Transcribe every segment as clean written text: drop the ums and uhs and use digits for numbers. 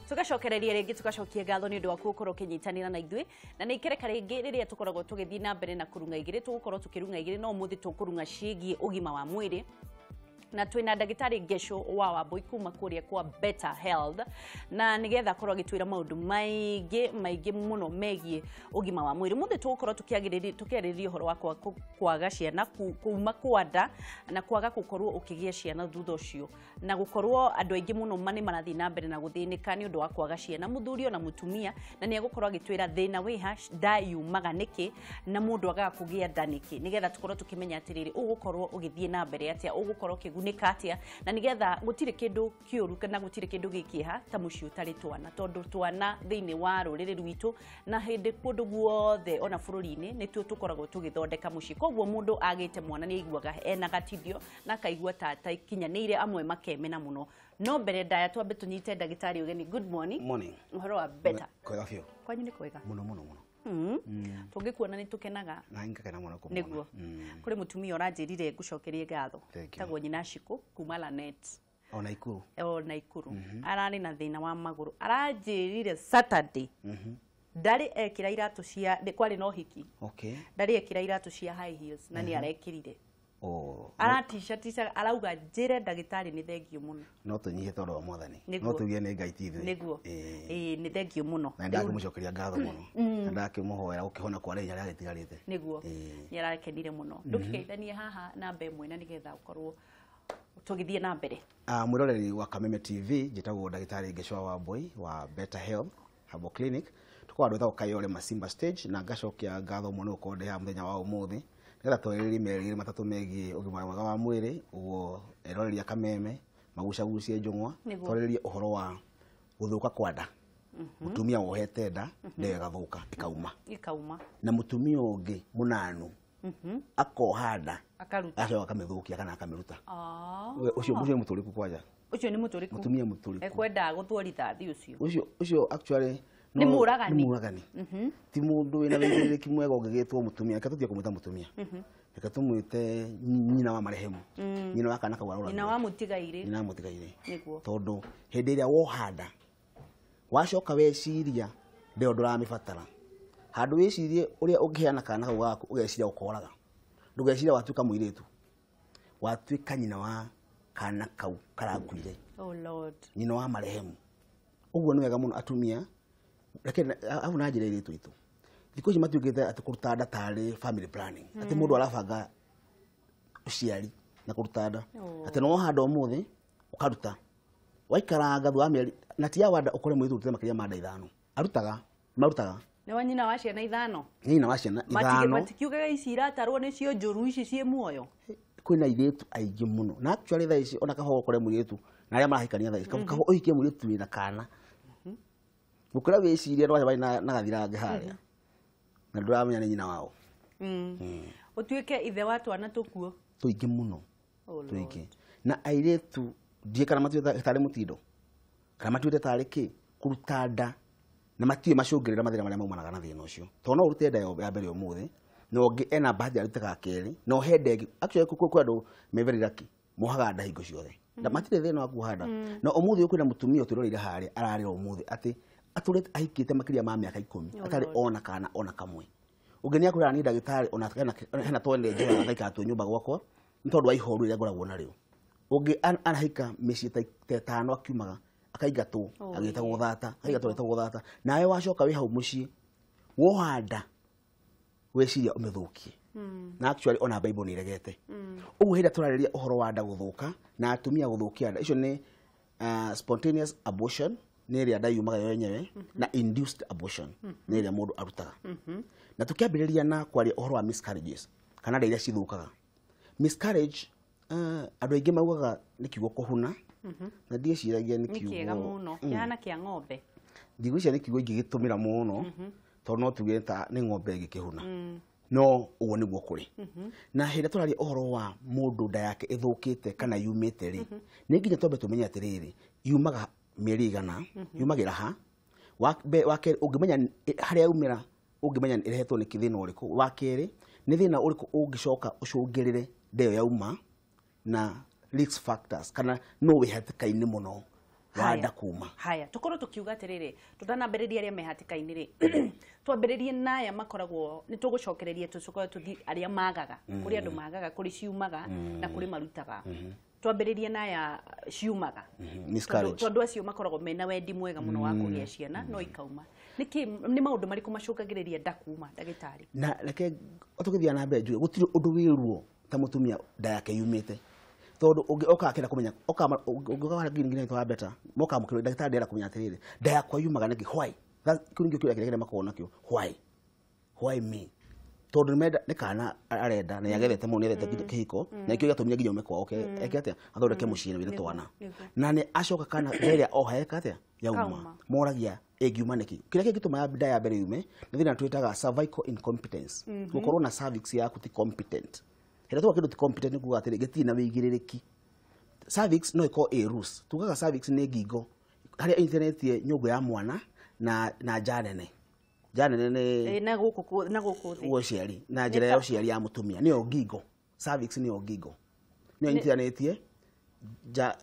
Tugacokereria rĩngĩ, tugacokia ngatho nĩ ũndũ wa gũkorwo ũkĩnyitanĩra na ithuĩ, na nĩ ikereka rĩngĩ rĩrĩa tũkoragwo tũgĩthiĩ na mbere na kũrung'a igĩrĩ. Tũgũkorwo tũkĩrung'a igĩrĩ, no ũmũthĩ tũkũrung'a ciĩgiĩ ũgima wa mwĩrĩ, na twĩna ndagĩtarĩ Ngeco wa Wambui kuma kũrĩa kwa Better Health, na nĩgetha akorwo agĩtwĩra maũndũ maingĩ maingĩ mũno megiĩ ũgima wa mwĩrĩ. Mũthĩ tũgũkorwo tũkĩarĩrĩria ũhoro wa kwaga ciana, kuma kwa nda na kwaga gũkorwo ũkĩgĩa ciana thutha ũcio, na gũkorwo andũ aingĩ mũno nĩ marathiĩ na mbere na gũthĩnĩka nĩ ũndũ wa kwaga ciana, mũthuri ona mũtumia. Na nĩ egũkorwo agĩtwĩra thĩna wĩha, nda yumaga nĩkĩ, na mũndũ agaga kũgĩa nda nĩkĩ, nĩgetha tũkorwo tũkĩmenya atĩrĩrĩ, ũgũkorwo ũgĩthiĩ na mbere atĩa, ũgũkorwo ũkĩgunĩka atĩa, na nĩgetha gũtirĩ kĩndũ kĩũru kana gũtirĩ kĩndũ gĩkĩeha ta mũciĩ ũtarĩ twana, tondũ twana thĩinĩ wa rũrĩrĩ rwitũ na hĩndĩ kũndũ guothe ona bũrũri-inĩ nĩtuo tũkoragwo tũgĩthondeka mũciĩ. Koguo mũndũ agĩte mwana nĩ aiguaga ena gatithio na akaigua ta atakinyanĩire, amwe makemena mũno. No mbere ndaya twambe tũnyite ndagĩtarĩ ũgeni. Good morning. Morning. Ũhoro wa Better? Kwega biũ. Kwanyu nĩ kwega? Mũno mũno mũno. Tũngĩkuona nĩ tũkenaga. Na ngakena mũno kũmuona. Nĩguo kũrĩ mũtumia ũranjĩrire ngũcokerie ngatho. Thank you. Tagwo nyina Shikũ kuma Lanet. O Naikuru. O Naikuru. Ararĩ na thĩna wa magũrũ, aranjĩrire Saturday ndarĩ ekĩra iratũ cia kwarĩ na ũhiki. Ndarĩ ekĩra iratũ cia high heels, na nĩ arekĩrire. Oh. Aratica tica, arauga njĩre ndagĩtarĩ nĩ thengiũ mũno. No tũnyihie tondũ wa Mwathani. Nĩguo. No tuge nĩ Ngai ti ithuĩ. Nĩguo. Ĩĩ. Ĩĩ, nĩ thengiũ mũno. Na ndakĩmũcokeria ngatho mũno. Na ndakĩmũhoera gũkĩhona kwa rĩnya rĩrĩa rĩtigarĩte. Nĩguo. Ĩĩ. Nĩ arakenire mũno. Ndũkĩgeithanie haha namba 1 na nĩgetha ũkorwo tũgĩthiĩ na mbere. Ah, mwĩroreri wa Kameme TV, njĩtagwo ndagĩtarĩ Ngecwa wa Wambui wa Better Health Herbal Clinic. Tukoragwo andũ etagwo Kayole Masimba Stage, na ngacokia ngatho mũno gũkorwo ndĩ haha mũthenya wa ũmũthĩ nĩgetha twarĩrĩrie merĩ matatũ megiĩ ũgima mwega wa mwĩrĩ. Ũguo eroreri a Kameme magucagucie njũng'wa. Nĩguo. Twarĩrĩrie ũhoro wa gũthũka kwa nda, mũtumia wohete nda, nda ĩgathũka ĩkauma. Ikauma. Na mũtumia ũngĩ mũnanu akoha nda, akaruta, agacoka akamĩthũkia kana akamĩruta. Ah. Ũcio ũcio nĩ mũtũrĩku kwanja. Ũcio nĩ mũtũrĩku. Mũtumia mũtũrĩku. Ekwendaga gũtwo rithathi ũcio. Ũcio ũcio actually Nĩ mũũragani. Nĩ mũũragani, ti mũndũ wĩna wĩigĩrĩrĩki mwega ũngĩgĩtwo mũtumia. Reke tũtige kũmwĩta mũtumia, reke tũmwĩte nyina wa marehemu, nyina wa kana kau aroragirwo. Nyina wa mũtigairĩ. Nyina wa mũtigairĩ. Nĩguo. Tondũ hĩndĩ ĩrĩa woha nda, wacoka weciria ndĩyo ndũramĩbatara, handũ wĩcirie ũrĩa ũngĩheana kana kau gaku, ũgeciria gũkoraga. Ndũgeciria watuĩka mũirĩtu, watuĩka nyina wa kana kau karakuire. Oh Lord. Nyina wa marehemu. Ũguo nĩ wega mũno atumia, reke hau na njĩra airĩtu aitũ thikũ ici matuĩkĩte atĩ kũruta nda tarĩ family planning, atĩ mũndũ arabanga ũciari na kũruta nda. Oh. Atĩ no woha nda ũmũthĩ, ũkaruta, waikaranga thutha wa mĩeri na ti ya wanda, ũkore mũirĩtu ũrutĩte makĩria ma nda 5, arutaga, marutaga. Nĩ wa nyina wa ciana 5. Nĩ nyina wa ciana 5. Matikiugaga ici iratarwo nĩcio njũru, ici ciĩ muoyo. Kwĩna airĩtu aingĩ mũno, na actually thaa ici ona kaba ũkore mũirĩtu na arĩa marahikania thaa ici, kaba ũhikie mũirĩtu wĩna kana gũkĩra wĩcirie no wacemania na gathirange harĩa na ndũramenya nĩ nyina wao. Ũtuĩke ithe wa twana tũkuo. Tũingĩ mũno. Oh Lord. Tũingĩ, na airĩtu ndiĩ kana matuĩte tarĩ mũtindo kana matuĩte tarĩ kĩ kũruta nda, na matiũĩ macũngĩrĩra mathĩna marĩa maumanaga na thĩna ũcio, tondũ no ũrute nda ya mbere ũmũthĩ, na ũngĩ ena bahati arute ga kerĩ, na ũhe nda ĩngĩ. Actually kwĩ andũ me very lucky, mohaga nda hingo ciothe na matirĩ thĩna wa kuoha nda. Na ũmũthĩ ũyũ kwĩna mũtumia ũtwĩroreire harĩa ararĩra ũmũthĩ atĩ atũrĩte ahikĩte makĩria ma mĩaka 10 Oh atarĩ Lord. ona kana ona kamwe. Ũngĩ nĩ akwĩraga, niĩ ndagĩtarĩ, ona hena twene njoyaga ngaikara twĩ nyũmba gwakwa nĩ tondũ wa ihoru rĩrĩa ngoragwo narĩo. Ũngĩ arahika mĩciĩ ta 5, akiumaga akaingatwo, Oh, agĩtagwo thata, akaingatwo agĩtagwo thata. Nawe wacoka wĩ hau mũciĩ woha nda, weciria ũmĩthũkie, na actually ona Bible nĩ ĩregete ũguo. Hĩndĩ ĩrĩa tũrarĩria ũhoro wa nda gũthũka na atumia gũthũkia nda icio, nĩ spontaneous abortion, nĩ ĩrĩa nda yumaga yo yenyewe, na induced abortion nĩ ĩrĩa mũndũ arutaga. Na tũkĩambĩrĩria na kwaria ũhoro wa miscarriages kana nda iria cithũkaga. Miscarriage, andũ aingĩ maugaga nĩ kiugo kũhuna, na ndiĩciragia nĩ Nĩ kĩega kiugo mũno, kĩhana kĩa ng'ombe. Ndigwĩciria nĩ kiugo ingĩgĩtũmĩra mũno, tondũ no tuge ta nĩ ng'ombe ĩgĩkĩhuna, no ũguo nĩguo kũrĩ. Na hĩndĩ ĩrĩa tũraria ũhoro wa mũndũ nda yake ĩthũkĩte kana yumĩte rĩ, nĩ nginya twambe tũmenye atĩrĩrĩ, yumaga mĩeri igana, yumagĩra ha? Wa kerĩ, ũngĩmenya harĩa yaumĩra, ũngĩmenya ĩrehetwo nĩ thĩna ũrĩkũ. Wa kerĩ, nĩ thĩna ũrĩkũ ũngĩcoka ũcũngĩrĩre nda ĩyo yauma, na risk factors kana no wĩ hatĩka-inĩ mũno wa nda kuma. Haya, tukorwo tukiuga atiriri, tutanambĩrĩria arĩa me hatĩka-inĩ rĩ, twambĩrĩrie naya makoragwo nĩ tũgũcokereria tũcoke tũthiĩ arĩa magaga, kũrĩ andũ magaga, kũrĩ ciumaga na kũrĩ marutaga. Twambĩrĩrie naya ciumaga. Miscarriage. Tondũ acio makoragwo mena wendi mwega mũno wa kũgĩa ciana no ikauma. Nĩkĩ nĩ maũndũ marĩkũ macũngagĩrĩria nda kuma, ndagĩtarĩ? Na reke tũgĩthiĩ na mbere njuge gũtirĩ ũndũ wĩ ruo ta mũtumia nda yake yumĩte. Tondũ ũngĩ akĩenda kũmenya ũngĩoka harĩa nginya twa beta moka mũkĩrwo ndagĩtarĩ ndĩrenda kũmenya atĩrĩrĩ nda yakwa yumaga nĩkĩ, why? Kĩu nĩkĩo kĩũria kĩrĩa makoragwo nakĩo, why me? Tondũ nĩmenda nĩ kana arenda na nĩagethete mũno, nĩethete kĩhiko na nĩkĩo gĩatũmire nginya aume kwao eke atĩa athondeke mũciĩ na wĩre twana, na nĩ acoka kana nda ĩrĩa oha eka atĩa yauma, moragia ĩngiuma nĩkĩ. Kĩrĩa kĩngĩtũma nda ya mbere yume nĩ thĩna twĩtaga cervical incompetence, gũkorwo na cervix yaku ti competent. Hĩndĩ tuga kĩndũ ti competent nĩ kuga atĩrĩ gĩtirĩ na wĩigĩrĩrĩki. Cervix no ĩkorwo ĩ loose, tugaga cervix nĩ ngingo harĩa ĩnyitanĩtie nyũngũ ya mwana na nja nene. Nja nene nĩ na gũkũ na gũkũ thĩ ũciari na njĩra ya ũciari ya mũtumia nĩyo ngingo. Cervix nĩyo ngingo, nĩyo ĩnyitithanĩtie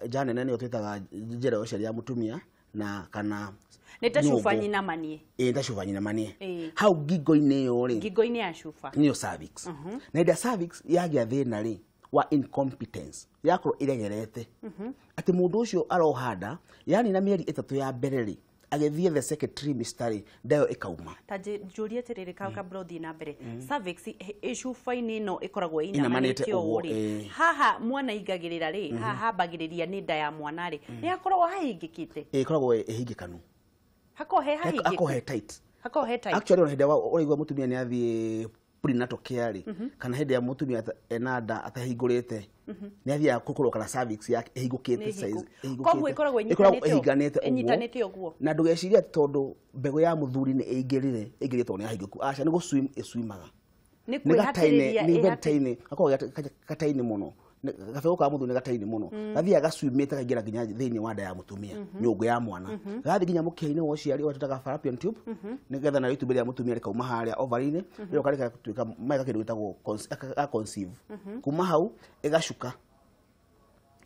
nja nene, nĩyo twĩtaga njĩra ya ũciari ya mũtumia na kana nĩ ta cuba nyinamanie. Ĩ ta cuba nyinamanie hau ngingo-inĩ ĩyo rĩ, ngingo-inĩ ya cuba nĩyo cervix. Na hĩndĩ ya cervix yagĩa thĩna rĩ wa incompetence, yakorwo ĩregerete atĩ mũndũ ũcio aroha nda yani na mĩeri 3 ya mbere rĩ agĩthiĩ the second trimester rĩ nda ĩyo ĩkauma. Ta njũrie atĩrĩrĩ kabla ũthiĩ na mbere, cervix ĩ cuba-inĩ ĩno ĩkoragwo ĩinamanĩte ũguo rĩ, haha mwana aingagĩrĩra rĩ, haha hambagĩrĩria nĩ nda ya mwana rĩ, nĩ hakoragwo hahingĩkĩte? Ĩkoragwo ĩhingĩkanu, hakoragwo he hahingĩku, hakoragwo he tight, hakoragwo he tight. Actually ona hĩndĩ ũraigua mũtumia nĩ athiĩ prenatal care rĩ, kana hĩndĩ ya mũtumia ena nda atahingũrĩte nĩ athiaga kũkorwo kana cervix yake ĩhingũkĩte size, koguo ĩkoragwo ĩnyitanĩte ũguo. Na ndũgecirie atĩ tondũ mbegũ ya mũthuri nĩ ĩingĩrire ĩingĩrire tondũ nĩ yahingũku, aca, nĩ gũswim ĩswimaga, nĩ kwĩhatĩrĩria, nĩ gatainĩ, gakoragwo gatainĩ mũno, gabegũ ka mũthuri nĩ gatainĩ mũno, gathiaga gaswimĩte kaingĩra nginya thĩinĩ wa nda ya mũtumia, nyũngũ ya mwana, gathiĩ nginya mũkiha-inĩ wa ũciari ũrĩa twĩtaga fallopian tube, nĩgetha nayo itumbĩ rĩa mũtumia rĩkauma harĩa ovary-inĩ, rĩgoka rĩgatuĩka meka kĩndũ gĩtagwo conceive. Kuma hau ĩgacuka,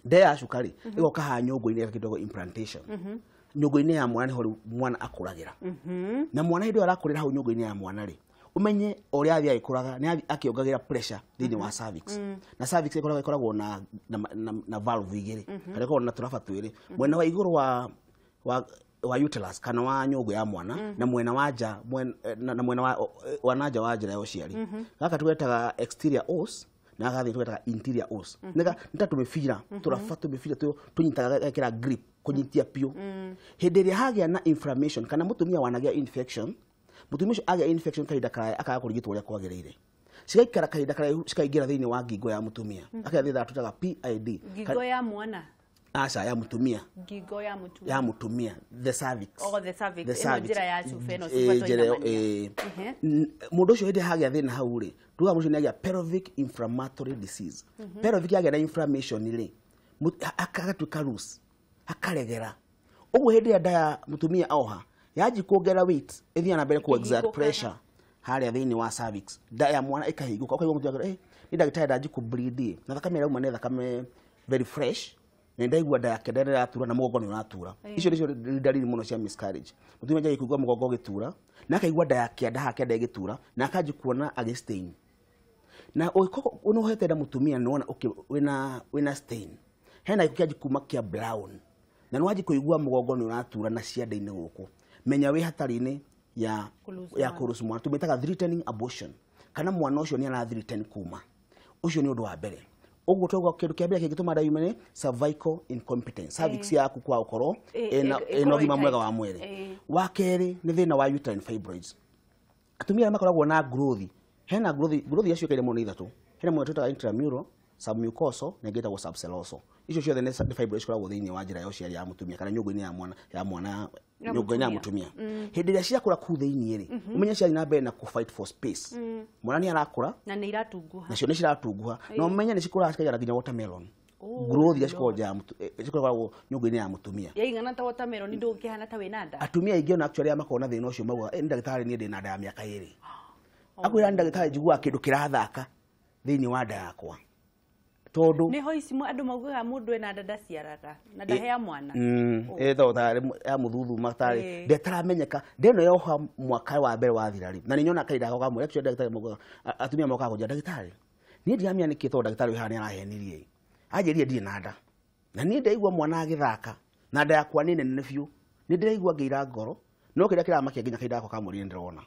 nda yacuka rĩ ĩgoka haha nyũngũ-inĩ ĩka kĩndũ gĩtagwo implantation. Nyũngũ-inĩ ya mwana nĩho rĩu mwana akũragĩra, na mwana hĩndĩ ĩyo arakũrĩra hau nyũngũ-inĩ ya mwana rĩ, umenye ũrĩa athiĩ agĩkũraga nĩ akĩongagĩra pressure thĩinĩ wa cervix. Na cervix ĩkoragwo na valve igĩrĩ, kana ĩkoragwo na tũraba twĩrĩ, mwena wa igũrũ wa uterus kana wa nyũngũ ya mwana, na mwena wa nja, na mwena wa na nja wa njĩra ya ũciari. Gaka tũgetaga exterior os na gaka tũgetaga interior os. Nĩ ta tũmĩbira, tũraba tũmĩbira tũnyitaga gagekĩra grip, kũnyitia piũ. Hĩndĩ ĩrĩa hagĩa na inflammation kana mũtumia wanagĩa infection, mũtumia ũcio agĩa infection kahinda karaya akaga kũrigitwo ũrĩa kwagĩrĩire, cigaikara kahinda karaihu cikaingĩra thĩinĩ wa ngingo ya mũtumia, akagĩa thĩna tũtaga PID. Ngingo ya mwana? Aca, ya mũtumia. Ngingo ya mũtumia. Ya mũtumia, the cervix. Oh, the cervix. Ĩno njĩra ya cuba ĩno cuba tũinamania. Mũndũ ũcio hĩndĩ hagĩa thĩna hau rĩ, tugaga mũndũ ũcio nĩagĩa pelvic inflammatory disease. Pelvic yagĩa na inflammation rĩ, agatuĩka loose, akaregera. Ũguo hĩndĩ ĩrĩa nda ya mũtumia oha yanji kuongerera weight, ĩthiaga na mbere ku exert pressure harĩa thĩinĩ wa cervix, nda ya mwana ĩkahingũka, ũkaigua mũtumia akĩra, nĩ ndagĩtarĩ ndanji kũ bleed, na thakame ĩrauma nĩ thakame very fresh, na ndaigua nda yake ndĩratura na mũgongo nĩ ũratura. Icio nĩcio ndariri mũno cia miscarriage. Mũtumia anjagia kũigua mũgongo ũgĩtura, na akaigua nda yake nda hake nda ĩgĩtura, na akanji kuona agĩ stain. Na ũngĩkorwo nĩ ũhete nda mũtumia nĩ wona wĩna stain, hena gĩko kĩanji kuma kĩa brown, na nĩ wanji kũigua mũgongo nĩ ũratura na ciande-inĩ gũkũ, menya wĩ hatari-inĩ ya kũlose mwana. Tũmĩtaga threatening abortion, kana mwana ũcio nĩ ara threaten kuma. Ũcio nĩ ũndũ wa mbere. Ũguo twauga kĩndũ kĩa mbere kĩngĩtũma nda yume nĩ cervical incompetence, cervix yaku kwa gũkorwo ĩna ũgima mwega wa mwĩrĩ. Wa kerĩ nĩ thĩna wa uterine fibroids. Atumia arĩa makoragwo na growth, hena growth yaciũkaine mũno nĩ ithatũ. Hena mũno twĩtaga intramural, submucosal na ĩngĩ ĩtagwo subserosal. Icio ciothe nĩ fibroids cikoragwo thĩinĩ wa njĩra ya ũciari ya mũtumia kana nyũngũ-inĩ ya mwana, ya mwana, nyũngũ-inĩ ya mũtumia. Hĩndĩ ĩrĩa ciakũra kũu thĩinĩ rĩ, ũmenye ciathiĩ na mbere na kũ fight for space. Mwana nĩ arakũra na nĩ iratunguha, nacio nĩ ciratunguha, na ũmenye nĩ cikũraga cikaigana nginya watermelon. Growth iria cikoragwo nyũngũ-inĩ ya mũtumia yaigana ta watermelon, ndũngĩhana ta wĩna nda. Atumia aingĩ ona actually arĩa makoragwo na thĩna ũcio maugaga, nĩ ndagĩtarĩ niĩ ndĩ na nda ya mĩaka 2. Akwĩra nĩ ndagĩtarĩ njiguaga kĩndũ kĩrathaka thĩinĩ wa nda yakwa. Tondu niho ici andu maugaga mundu ena nda ndaciaraga na ndahea mwana. Ĩtagwo tarĩ ya mũthuthu tarĩ ndetaramenyeka ndeno yoha mwaka wa mbere wathira rĩ na nĩ nyona kahinda gako kamwe actually ndagĩtarĩ maugaga atumia mokaga kũnjĩra ndagĩtarĩ niĩ ndiramenya nĩkĩ tondũ ndagĩtarĩ ũyũ haha nĩarahenirie anjĩrire ndirĩ na nda na niĩ ndaigua mwana agĩthaka na nda yakwa nĩ nene biũ nĩ ndĩraigua ngĩira ngoro no kĩrĩa kĩramakia nginya kahinda gako ka mweri nĩndĩrona.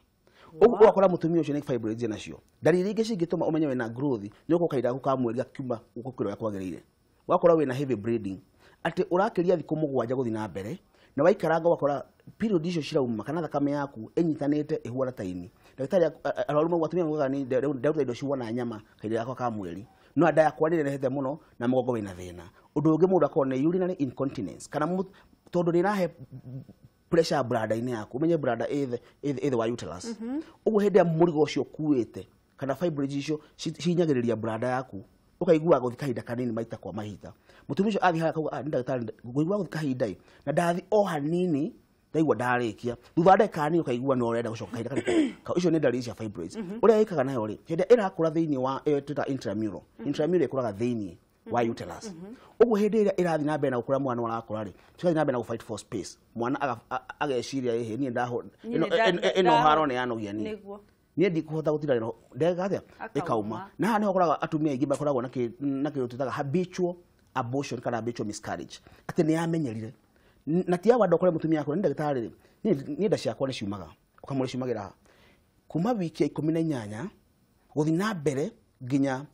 Ũguo ũgakora mũtumia ũcio nĩ fibroids nacio. Ndariri ingĩ cingĩtũma ũmenye wĩna growth nĩ ũkorwo kahinda gaku ka mweri gakiuma gũkĩra ũrĩa kwagĩrĩire. Ũgakora wĩna heavy bleeding atĩ ũrakĩria thikũ 7 gũthiĩ na mbere na waikaranga ũgakora period icio cirauma kana thakame yaku ĩnyitanĩte ĩhuana ta ini. Ndagĩtarĩ arwaru mau atumia maugaga nĩ ndaruta indo cihuana nyama kahinda gakwa ka mweri no nda yakwa nĩ ĩnenehete mũno na mũgongo wĩna thĩna. Ũndũ ũngĩ mũndũ akorwo nĩ urinary incontinence kana tondũ nĩ ĩrahe pressure bladder-inĩ yaku umenye bladder ĩ thĩ wa uterus. Ũguo hĩndĩ ĩrĩa mũrigo ũcio ũkuĩte kana fibroids icio cihinyagĩrĩria bladder yaku ũkaigua gũthiĩ kahinda kanini maita kwa mahinda. Mũtumia ũcio athiĩ harĩa akauga nĩ ndagĩtarĩ ngũigua gũthiĩ kahinda ĩ na ndathiĩ o hanini ndaigua ndarĩkia thutha wa ndagĩka nini ũkaigua no ũrenda gũcoka kahinda karĩa icio nĩ ndariri cia fibroids. Ũrĩa ĩkaga nayo rĩ hĩndĩ ĩrĩa ĩrakũra thĩinĩ wa ĩyo twĩtaga intramural. Intramural ĩkũraga thĩinĩ wa uterus. Ũguo hĩndĩ ĩrĩa ĩrathiĩ na mbere na gũkũra mwana arakũra rĩ cigathiĩ na mbere na gũ fight for space mwana ageciria ĩhĩ niĩ ndaho ĩno haro nĩ yanogia niĩ niĩ ndikũhota gũtinda ndeka atĩa ĩkauma. Na haha nĩho ũkoraga atumia aingĩ makoragwo na kĩndũ twĩtaga habitual abortion kana habitual miscarriage atĩ nĩ yamenyerire na ti awa ndokore mũtumia akũra nĩ ndagĩtarĩ rĩ niĩ nda ciakwa nĩ ciumaga ũkamũria ciumagĩra kuma wiki ya 18 gũthiĩ na mbere nginya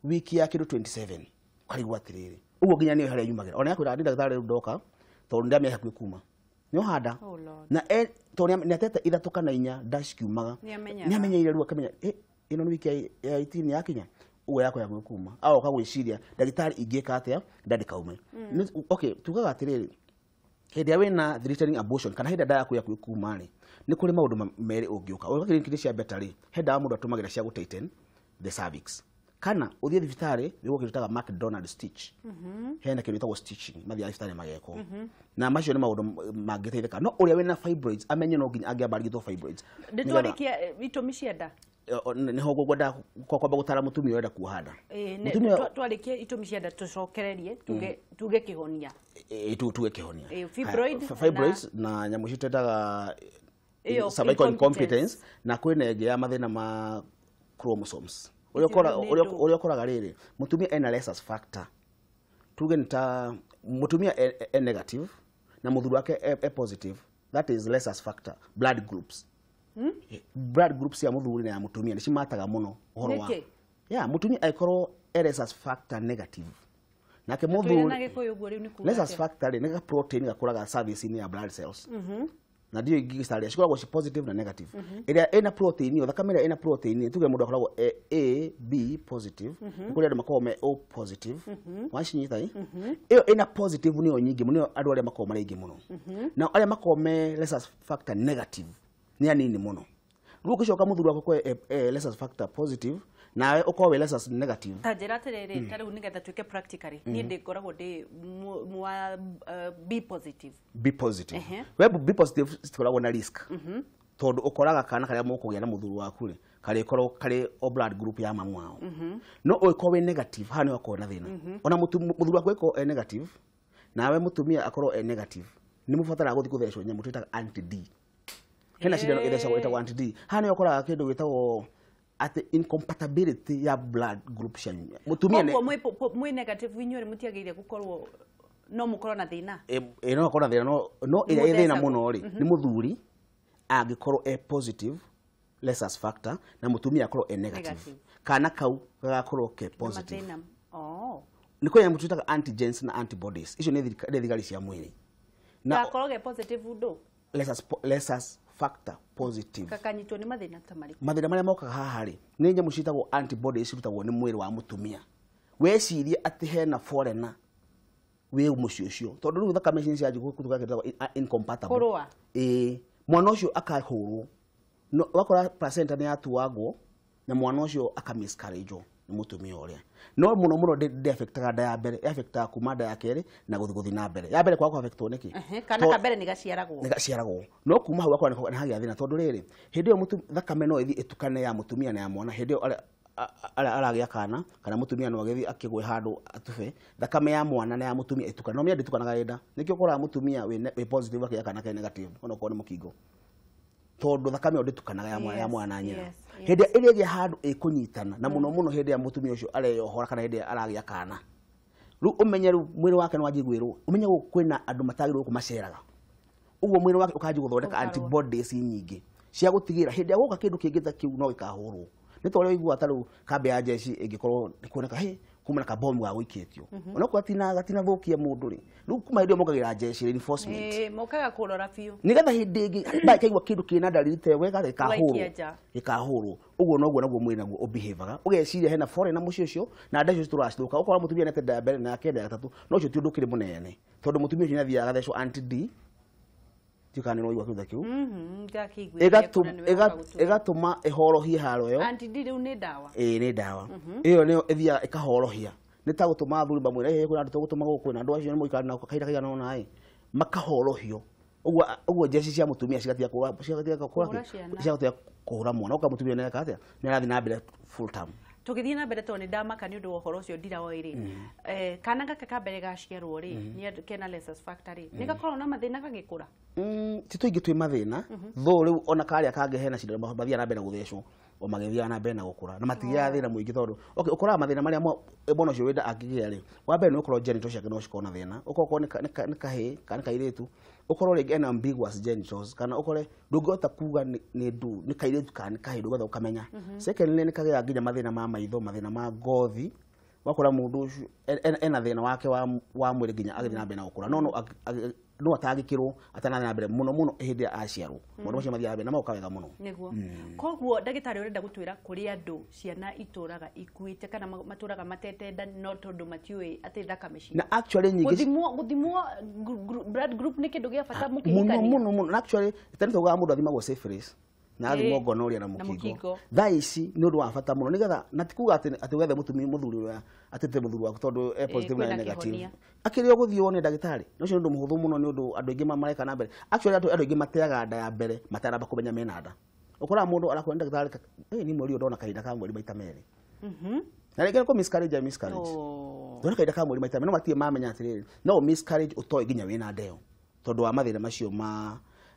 wiki ya kĩndũ 27 ũkarigwo atĩrĩrĩ ũguo nginya nĩyo harĩa yumagĩra ona yakwĩra nĩ ndagĩtarĩ rĩu ndoka tondũ ndamenya hakuhĩ kuma nĩ ũhanda na tondũ nĩ atete 3 kana 4 nda cikiumaga nĩ amenyeire rĩu akamenya ĩno nĩ wiki ya 18 yakinya ũguo yakwa yakuhĩ kuma agoka gwĩciria ndagĩtarĩ ingĩka atĩa nda ndĩkaume. Okay, tugaga atĩrĩrĩ hĩndĩ ĩrĩa wĩna threatening abortion kana hĩndĩ ĩrĩa nda yaku yakuhĩ kuma rĩ nĩ kũrĩ maũndũ merĩ ũngĩũka ũgĩũka kiriniki cia beta rĩ he ndawa mũndũ atũmagĩra cia gũ tighten the cervix kana ũthiĩ thibitarĩ nĩguo kĩndũ twĩtaga McDonald stitch. Hena kĩndũ gĩtagwo stitching mathiaga thibitarĩ magekwo na macio nĩ maũndũ mangĩteithĩka no ũrĩa wĩna fibroids amenye no nginya angĩamba arigitwo fibroids. Ndĩtwarĩkia itũmi cia nda nĩho ngwenda kwamba gũtara mũtumia ũrenda kuoha nda. Twarĩkie itũmi cia nda tũcokererie tuge kĩhonia. Tuge kĩhonia. Fibroids na nyamũ icio twĩtaga cervical incompetence na kwĩna ĩngĩ ya mathĩna ma chromosomes. Ũrĩa ũkoraga rĩrĩ mũtumia ena rhesus factor tuge nĩ ta mũtumia e negative na mũthuri wake e positive that is rhesus factor blood groups. Blood groups ya mũthuri na ya mũtumia nĩ cimataga mũno ũhoro wa ya mũtumia angĩkorwo e rhesus factor negative nake mũthuri rhesus factor rĩ nĩ protein gakũraga surface-inĩ ya blood cells na ndio ingĩgĩcaria cikoragwo ci positive na negative. Ĩrĩa ĩna protein ĩyo thakame ĩrĩa ĩna protein tuge mũndũ akoragwo A B positive nĩ kũrĩ andũ makoragwo me O positive wacinyita ĩ ĩyo ĩna positive nĩyo nyingĩ mũno andũ arĩa makoragwo marĩ aingĩ mũno nao arĩa makoragwo me rhesus factor negative nĩ anini mũno. Rĩu ũngĩcoka mũthuri waku akorwo e rhesus factor positive nawe ũkorwo wĩ rhesus negative ta njĩra atĩrĩrĩ ta rĩu nĩgetha tuĩke practically niĩ ndĩngoragwo ndĩ wa B positive. B positive we B positive citikoragwo na risk tondũ ũkoraga kana karĩa mũkũgĩa na mũthuri waku rĩ karĩkorwo karĩ o blood group ya mamu wao no ũngĩkorwo wĩ negative haha nĩho hakoragwo na thĩna. Ona mũthuri waku angĩkorwo e negative nawe mũtumia akorwo e negative nĩ mũbataraga gũthiĩ gũthecwo nyamũ twĩtaga anti D. Hena cindano ĩthecagwo ĩtagwo anti D. Haha nĩho ũkoraga kĩndũ gĩtagwo atĩ incompatibility ya blood group cianyu. Mũtumia nĩ mwĩ negative inyuĩ mũtiagĩrĩire gũkorwo no mũkorwo na thĩna. No akorwo na thĩna no ĩrĩa ĩ thĩna mũno rĩ nĩ mũthuri angĩkorwo e positive rhesus factor na mũtumia akorwo e negative kana kau gagakorwo ke positive. Nĩ kũrĩ nyamũ twĩtaga antigens na antibodies icio nĩ thigari cia mwĩrĩ. Na akorwo ge positive ndũ rhesus factor positive kakanyitwo nĩ mathĩna ta marĩkũ? Mathĩna marĩa mokaga haha rĩ nĩ nyamũ ciĩtagwo antibodies cirutagwo nĩ mwĩrĩ wa mũtumia. Wecirie atĩ hena foreigner wĩ mũciĩ ũcio tondũ rĩu thakame ici nĩcianjia gũtuĩka kĩndũ gĩtagwo incompatible. Kũrũa. Ĩĩ mwana ũcio akahũrwo no wakora placenta nĩ yatuangwo na mwana ũcio aka miscarriage nĩ mũtumia ũrĩa. No mũno mũno ndĩ affectaga nda ya mbere, affectaga kuma nda ya kerĩ na gũthiĩ na mbere. Ya mbere kwaga affectwo nĩkĩ? Kana ka mbere nĩ gaciaragwo. Nĩ gaciaragwo. No kuma hau akora nĩ hagĩa thĩna tondũ rĩrĩ hĩndĩ ĩyo thakame no ĩthiĩ ĩtukane ya mũtumia na ya mwana hĩndĩ ĩyo aragĩa kana kana mũtumia no agĩthiĩ akĩgwe handũ atube thakame ya mwana na ya mũtumia ĩtukana no mĩa ndĩtukanaga nda nĩkĩo ũkoraga mũtumia wĩ positive akĩgĩa kana ke negative onokorwo nĩ mũkingo tondũ thakame ĩyo ndĩtukanaga ya mwana na nyina. Hĩndĩ ĩrĩa ĩgĩa handũ ĩkũnyitana na mũno mũno hĩndĩ ya mũtumia ũcio areyohora kana hĩndĩ aragĩa kana rĩu ũmenye rĩu mwĩrĩ wake nĩ wanjie gwĩrwo ũmenye gũkũ kwĩna andũ matagĩrĩirwo kũmaceraga ũguo mwĩrĩ wake ũkanjia gũthondeka antibodies nyingĩ cia gũtigĩra hĩndĩ ya gũka kĩndũ kĩngĩ ta kĩu no gĩkahũrwo nĩ ta ũrĩa ũiguaga ta rĩu kambĩ ya jeshi ĩngĩkorwo nĩ kuoneka hĩ kuma na kabomu ga gũikĩtio onokorwo gatinathũkia mũndũ rĩ rĩu kuma hĩndĩ ĩyo mokagĩra jeshi reinforcement mokaga kũrora biũ nĩgetha hĩndĩ ĩngĩ makaigua kĩndũ kĩna ndariri ta ĩyo gĩkahũrwo ũguo noguo naguo mwĩrĩ naguo ũbehavaga ũgeciria hena foreigner mũciĩ ũcio na nda icio citũracithũka ũkora mũtumia nĩate nda ya mbere na ya kerĩ na ya gatatũ no ũcio ti ũndũ ũkĩrĩ mũnene tondũ mũtumia ũcio nĩathiaga agathecwo anti-D ndiũĩ kana nĩũraigua kĩndũ ta kĩu ĩgatũma ĩhorohie haro ĩyo. Anti-D rĩu nĩ ndawa? Ĩĩ nĩ ndawa ĩyo nĩyo ĩthiaga ĩkahorohia nĩ ta gũtũma athuri mamwĩre ĩ kwĩna andũ tũgũtũma gũkũ na andũ acio nĩmũikara nao kahinda kaigana ũna ĩ makahorohio ũguo ũguo jeshi cia mũtumia cigatiga kũhũra mwana ũka mũtumia nĩareka atĩa nĩarathiĩ na mbere full term. Tũgĩthiĩ na mbere tondũ nĩ ndamaka nĩ ũndũ wa ũhoro ũcio ndiraoĩ rĩ kana gaka ka mbere gaciarwo rĩ nĩ kena rhesus factor rĩ nĩ gakoragwo na mathĩna gagĩkũra? Ti tũingĩ twĩ mathĩna though rĩu ona karĩa kangĩ hena cindano mathiaga na mbere na gũthecwo o magĩthiaga na mbere na gũkũra na matigĩaga thĩna mũingĩ tondũ okay ũkoraga mathĩna marĩa mwana ũcio wĩnda angĩgĩa rĩ wa mbere nĩ ũkorwo genitals ciake no cikorwo na thĩna ũkorwo nĩ kahĩĩ kana nĩ kairĩtu ũkorwo rĩngĩ ena ambiguous genitals kana ũkore ndũngĩhota kuga nĩ kairĩtu kana nĩ kahĩĩ ndũngĩhota gũkamenya. Secondly nĩ kagĩaga nginya mathĩna ma maitho mathĩna ma ngothi wakora mũndũ ũcio ena thĩna wake wa mwĩrĩ nginya agĩthiĩ na mbere na gũkũra no atangĩkĩrwo atanathiĩ na mbere mũno mũno hĩndĩ ĩrĩa aciarwo maũndũ macio mathiaga mbere na magoka wega mũno. Nĩguo koguo ndagĩtarĩ ũrenda gũtwĩra kũrĩ andũ ciana itũraga ikuĩte kana matũraga matete nda no tondũ matiũĩ atĩ thakame ciao na actually nyingĩ gũthimwo blood group nĩ kĩndũ gĩa bata mũkĩhikania mũno mũno na actually tene taugaga mũndũ athimagwo syphilis na athimwo gonorrhea na mũkingo thaa ici nĩ ũndũ wa bata mũno nĩgetha na ti kuga atĩ wethe mũtumia mũthuri ũrĩa atĩte mũthuri waku tondũ e positive na negative akĩrĩ ũgũthiĩ wone ndagĩtarĩ na ũcio nĩ ũndũ mũhũthũ mũno nĩ ũndũ andũ aingĩ mareka na mbere actually andũ aingĩ mateaga nda ya mbere mataramba kũmenya mena nda ũkoraga mũndũ arakwĩra ndagĩtarĩ ni mweri ũyũ ndona kahinda ka mweri maita merĩ na rĩngĩ nĩ miscarriage ndona kahinda ka mweri maita merĩ no matirĩ mamenya atĩrĩrĩ no miscarriage ũtoĩ nginya wĩna nda ĩyo tondũ wa mathĩna macio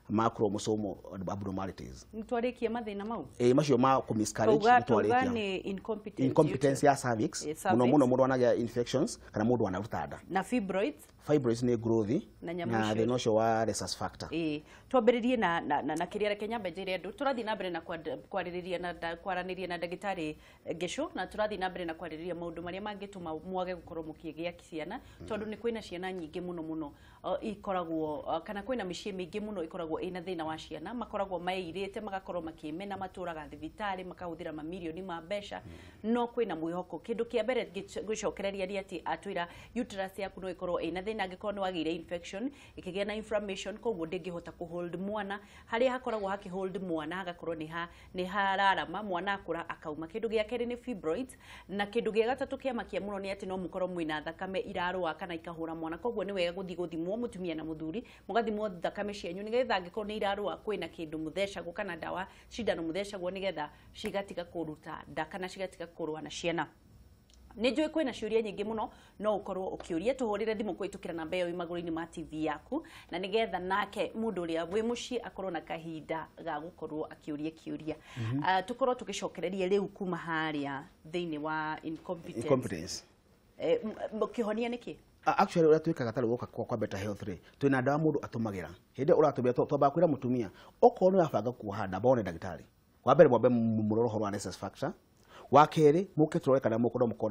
ma chromosomal abnormalities. Nitwarikie mathina mau? Macio ma ku miscarriage nitwarikia. Ni incompetence ya cervix muno muno mundu anagia infections kana mundu anaruta nda. Na fibroids? Fibroids ni growth na thina ucio wa rhesus factor. Twambiririe na kiria reke nyambe njire andu turathi na mbere na kwaririria na kwaraniria na ndagitari Ngechu na turathi na mbere na kwaririria maundu maria mangituma mwage gukorwo mukigia ciana tondu ni kwina ciana nyingi muno muno ikoragwo kana kwina micii mingi muno ikoragwo ina thina wa ciana makoragwo mairite magakorwo makimena maturaga thibitari makahuthira mamirioni ma mbeca no kwina mwihoko kindu kia mbere gwicokereria ni ati atwira uterus yaku no ikorwo ina thina angikorwo ni wagire infection ikigia na inflammation koguo ndingihota ku hold mwana haria hakoragwo haki hold mwana hagakorwo ni hararama mwana akura akauma kindu gia keri ni fibroids na kindu gia gatatu kia makia muno ni ati no mukorwo mwina thakame irarwa kana ikahura mwana koguo ni wega guthi guthimwo mutumia na muthuri mugathimwo thakame cianyu nigetha angikorwo ni irarwa kwina kindu muthecagwo kana ndawa cindano muthecagwo nigetha cigatiga kuruta nda kana cigatiga kurwa na ciana. Nĩ njũĩ kwĩna ciũria nyingĩ mũno no ũkorwo ũkĩũria tũhũrĩre thimũ kũhĩtũkĩra namba ĩyo ĩ magũrũ-inĩ ma TV yaku na nĩgetha nake mũndũ ũrĩa wĩ mũciĩ akorwo na kahinda ga gũkorwo akĩũria kĩũria. Tũkorwo tũgĩcokereria rĩu kuma harĩa thĩinĩ wa incompetence. Kĩhonia nĩ kĩ? Actually ũrĩa twĩkaga ta rĩu woka kwa Better Health rĩ twĩna ndawa mũndũ atũmagĩra hĩndĩ ĩrĩa ũratũmĩra twambaga kwĩra mũtumia okorwo nĩ ũrabanga kuoha nda wone ndagĩtarĩ wa mbere mwambe mũrore ũhoro wa rhesus factor wa kerĩ mũke tũrore kana mũkorwo mũkorwo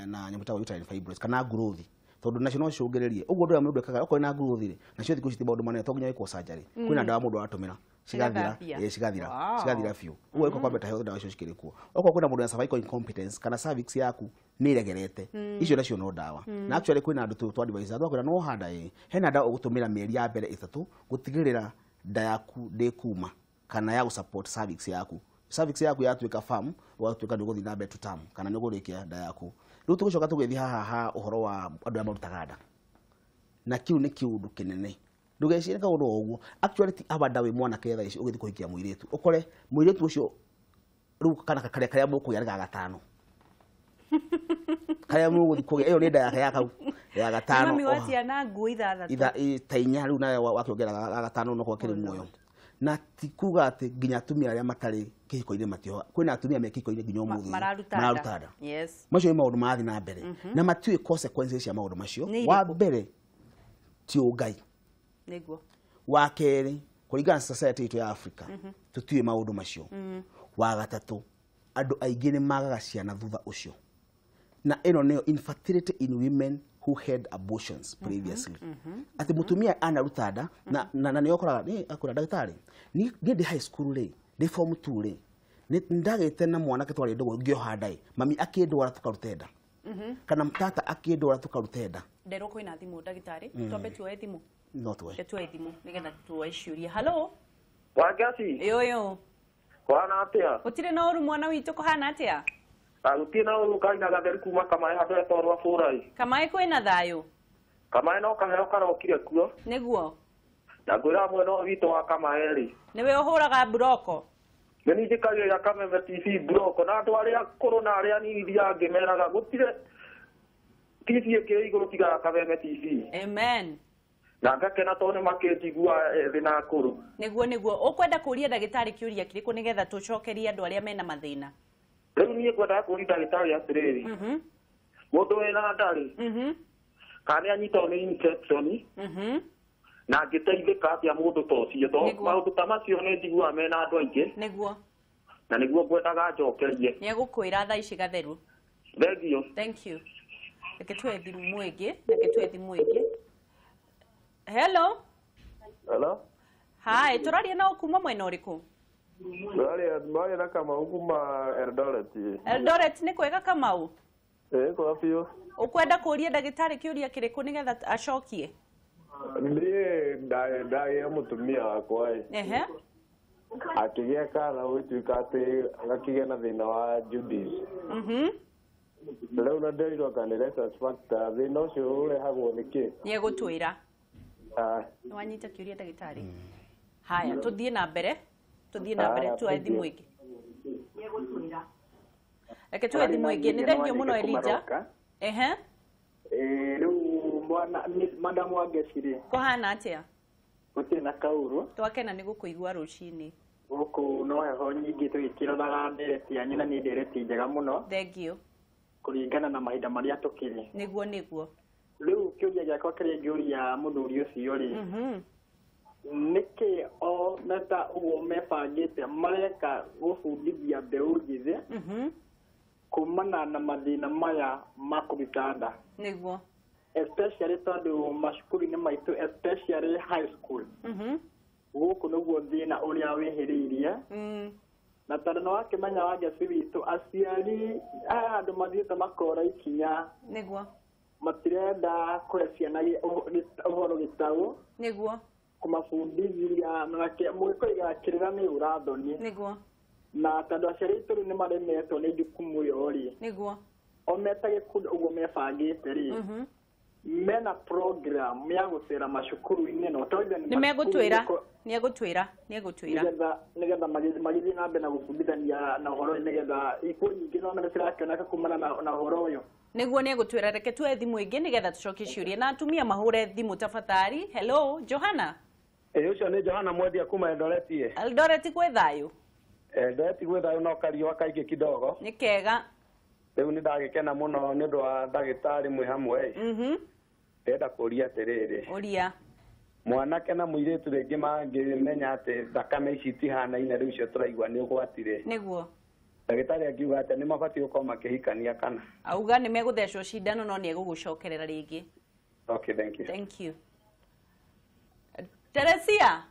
na nyamũ ĩtagwo uterine fibroids kana growth tondũ nacio no cicũngĩrĩrie ũguo ũndũ ũrĩa mũndũ ekaga okorwo na growth rĩ nacio thikũ ici ti maũndũ manene to nginya wĩkwo surgery kwĩna ndawa mũndũ aratũmĩra cigathira cigathira biũ ũguo ĩko kwa Better Health ndawa icio cikĩrĩ kuo okorwo kwĩna mũndũ na cervical incompetence kana cervix yaku nĩ ĩregerete icio nacio no ndawa na actually kwĩna andũ tũ advise twakwĩra no handa ĩ hena ndawa ũgũtũmĩra mĩeri ya mbere 3 gũtigĩrĩra nda yaku ndĩkuma kana ya gũ-support cervix yaku. Cervix yaku yatuĩka firm ũgatuĩka nĩ ũgũthiĩ na mbere to term kana nĩ ũgũrĩkia nda yaku. Rĩu tũgũcoka tũgĩthiĩ haha ha ũhoro wa andũ arĩa marutaga nda na kĩu nĩ kĩũndũ kĩnene ndũgecirie kaũndũ o ũguo actually ti aba nda wĩ mwanake thaa ici ũgĩthiĩ kũhikia mũirĩtu ũkore mũirĩtu ũcio Rĩu kana karĩa karĩa mũkũgĩa nĩ ga gatano. Karĩa mũgũthiĩ kũgĩa ĩyo nĩ nda yake ya kau ya gatano. Mami wa ciana nguo ithathatũ. Itha ta inya rĩu nawe wakĩongera ga gatano no kwakĩrĩ muoyo. Na ti kuga atĩ nginya atumia arĩa matarĩ kĩhiko-inĩ matioha. Kwĩna atumia me kĩhiko-inĩ nginya ũmũthĩ mararuta nda. Yes. Macio nĩ maũndũ marathiĩ na mbere. Na matiũĩ consequences cia maũndũ macio. Wa mbere ti ũngai. Nĩguo. Wa kerĩ kũringana na society itũ ya Africa tũtiũĩ maũndũ macio. Wa gatatũ andũ aingĩ nĩ magaga ciana thutha ũcio. Na ĩno nĩyo infertility in women who had abortions previously. Atĩ mũtumia anaruta nda na nĩ ũkoraga nĩ akũra ndagĩtarĩ niĩ ndĩ high school rĩ ndĩ form 2 rĩ nĩ ndagĩte na mwanake twarĩ ndũgũ ngĩoha nda ĩ mami akĩndwara tũkarute nda kana tata akĩndwara tũkarute nda. Nderwo kwĩna thimũ ndagĩtarĩ, twambe tuoe thimũ. No tuoe. Tuoe thimũ nĩgetha tuoe ciũria. Hello. Wangeci. Yoyo. Kũhana atĩa? Gũtirĩ na ũru mwana witũ, kũhana atĩa? Gũtirĩ na ũru, kaina gatheru kuma Kamaĩ handũ hetagwo rwa Bũrai. Kamaĩ kwĩna thayũ? Kamaĩ no kaheo karokire kuo. Nĩguo. Na ngwĩra mwena ũyũ witũ wa Kamaĩ rĩ. Nĩwe ũhũraga mburoko? Nĩ niĩ njĩkagĩrĩra Kameme TV mburoko na andũ arĩa akũrũ na arĩa anini thiaga ngĩmeraga gũtirĩ TV ĩngĩ igũrũ tiga ya Kameme TV. Amen. Na ngakena tondũ nĩ makĩnjigua ethĩ na akũrũ. Nĩguo nĩguo. Ũkwenda kũria ndagĩtarĩ kĩũria kĩrĩkũ nĩgetha tũcokerie andũ arĩa mena mathĩna? Rĩu niĩ ngwendaga kũria ndagĩtarĩ atĩrĩrĩ. Mũndũ wĩna nda rĩ, kana nĩ anyitwo nĩ infection, na angĩteithĩka atĩa mũndũ ta ũcio? Tondũ maũndũ ta macio nĩ njiguaga mena andũ aingĩ. Nĩguo. Na nĩguo ngwendaga njokerie. Nĩ egũkwĩra thaa ici gatheru. Thank you. Thank you. Reke tuoe thimũ ĩngĩ, reke tuoe thimũ ĩngĩ. Hello. Hello. Hi, tũraria nao kuma mwena ũrĩkũ? Tũraria na Kamau kuma Eldoret. Eldoret nĩ kwega Kamau? Ĩĩ kwega biũ. Ũkwenda kũria ndagĩtarĩ kĩũria kĩrĩkũ nĩgetha acokie? Niĩ ndagĩa mũtumia wakwa ĩ. Ehe. Akĩgĩa kana gũgĩtuĩka atĩ gakĩgĩa na thĩna wa jaundice. Rĩu na nderirwo anga nĩ rhesus factor, thĩna ũcio ũrehagwo nĩ kĩ? Nĩ egũtwĩra. Nĩ wanyita kĩũria ndagĩtarĩ? Haya, tũthiĩ na mbere. Tũthiĩ na mbere tuoe thimũ ĩngĩ. Reke tuoe thimũ ĩngĩ. Nĩ thengiũ mũno Elijah. Ehe. Rĩu mwana madamu Wangeci rĩ. Kũhana atĩa? Gũtirĩ na kaũru. Twakena nĩ gũkũigua rũcinĩ. Gũkũ no heho nyingĩ tũgĩkĩroraga ndereti yanyu na nĩ ndereti njega mũno. Thengiũ. Kũringana na mahinda marĩa tũkĩrĩ. Nĩguo nĩguo. Rĩu kĩũria gĩakwa kĩrĩa ingĩũria mũthuri ũcio rĩ, nĩkĩ o meta ũguo mebangĩte mareka gũbundithia mbeũ njĩthĩ kumana na mathĩna maya ma kũruta nda? Nĩguo. Especially tondũ macukuru-inĩ maitũ, especially high school, gũkũ nĩguo thĩna ũrĩa wĩhĩrĩirie. Na tondũ nĩ wakĩmenya Wangeci witũ aciari aya andũ mathiĩte makora ikinya. Nĩguo. Matirenda kũhe ciana ũhoro gĩtaũ. Nĩguo. Kũmabundithia mũgĩkũiga kĩrĩra nĩ ũrathoni. Nĩguo. Na tondũ aciari aitũ rĩu nĩ maremetwo nĩ jukumu ĩyo rĩ. Nĩguo. O meta gĩkundi ũguo mebangĩte rĩ, mena program ya gũcera macukuru-inĩ no tondũ nĩ megũtwĩra, nĩ egũtwĩra, nĩ egũtwĩra. Nĩgetha magĩthiĩ na mbere na gũbundithania na ũhoro ũyũ nĩgetha ikuũ nyingĩ no nĩ cirakĩoneka kumana na ũhoro ũyũ. Nĩguo nĩ egũtwĩra. Reke tuoe thimũ ĩngĩ nĩgetha tũcokie ciũria na atumia mahũre thimũ tafadhali. Hello, Johana. Ĩĩ ũcio nĩ Johana mwendia kuma Eldoret. Eldoret gwĩ thayũ? Eldoret gwĩ thayũ no kariũa kaingĩ kidogo. Nĩ kega. Rĩu nĩ ndagĩkena mũno nĩ ũndũ wa ndagĩtarĩ mwĩ hamwe. Ndĩrenda kũria atĩrĩrĩ. Ũria. Mwanake na mũirĩtu rĩngĩ mangĩmenya atĩ thakame ici itihanaine rĩu icio tũraigua nĩ ũgwati rĩ. Nĩguo. Ndagĩtarĩ angiuga atĩa nĩ mabatiĩ gũkorwo makĩhikania kana? Auga nĩ megũthecwo cindano no nĩ egũgũcokerera rĩngĩ. Okay, thank you. Thank you. Teresia.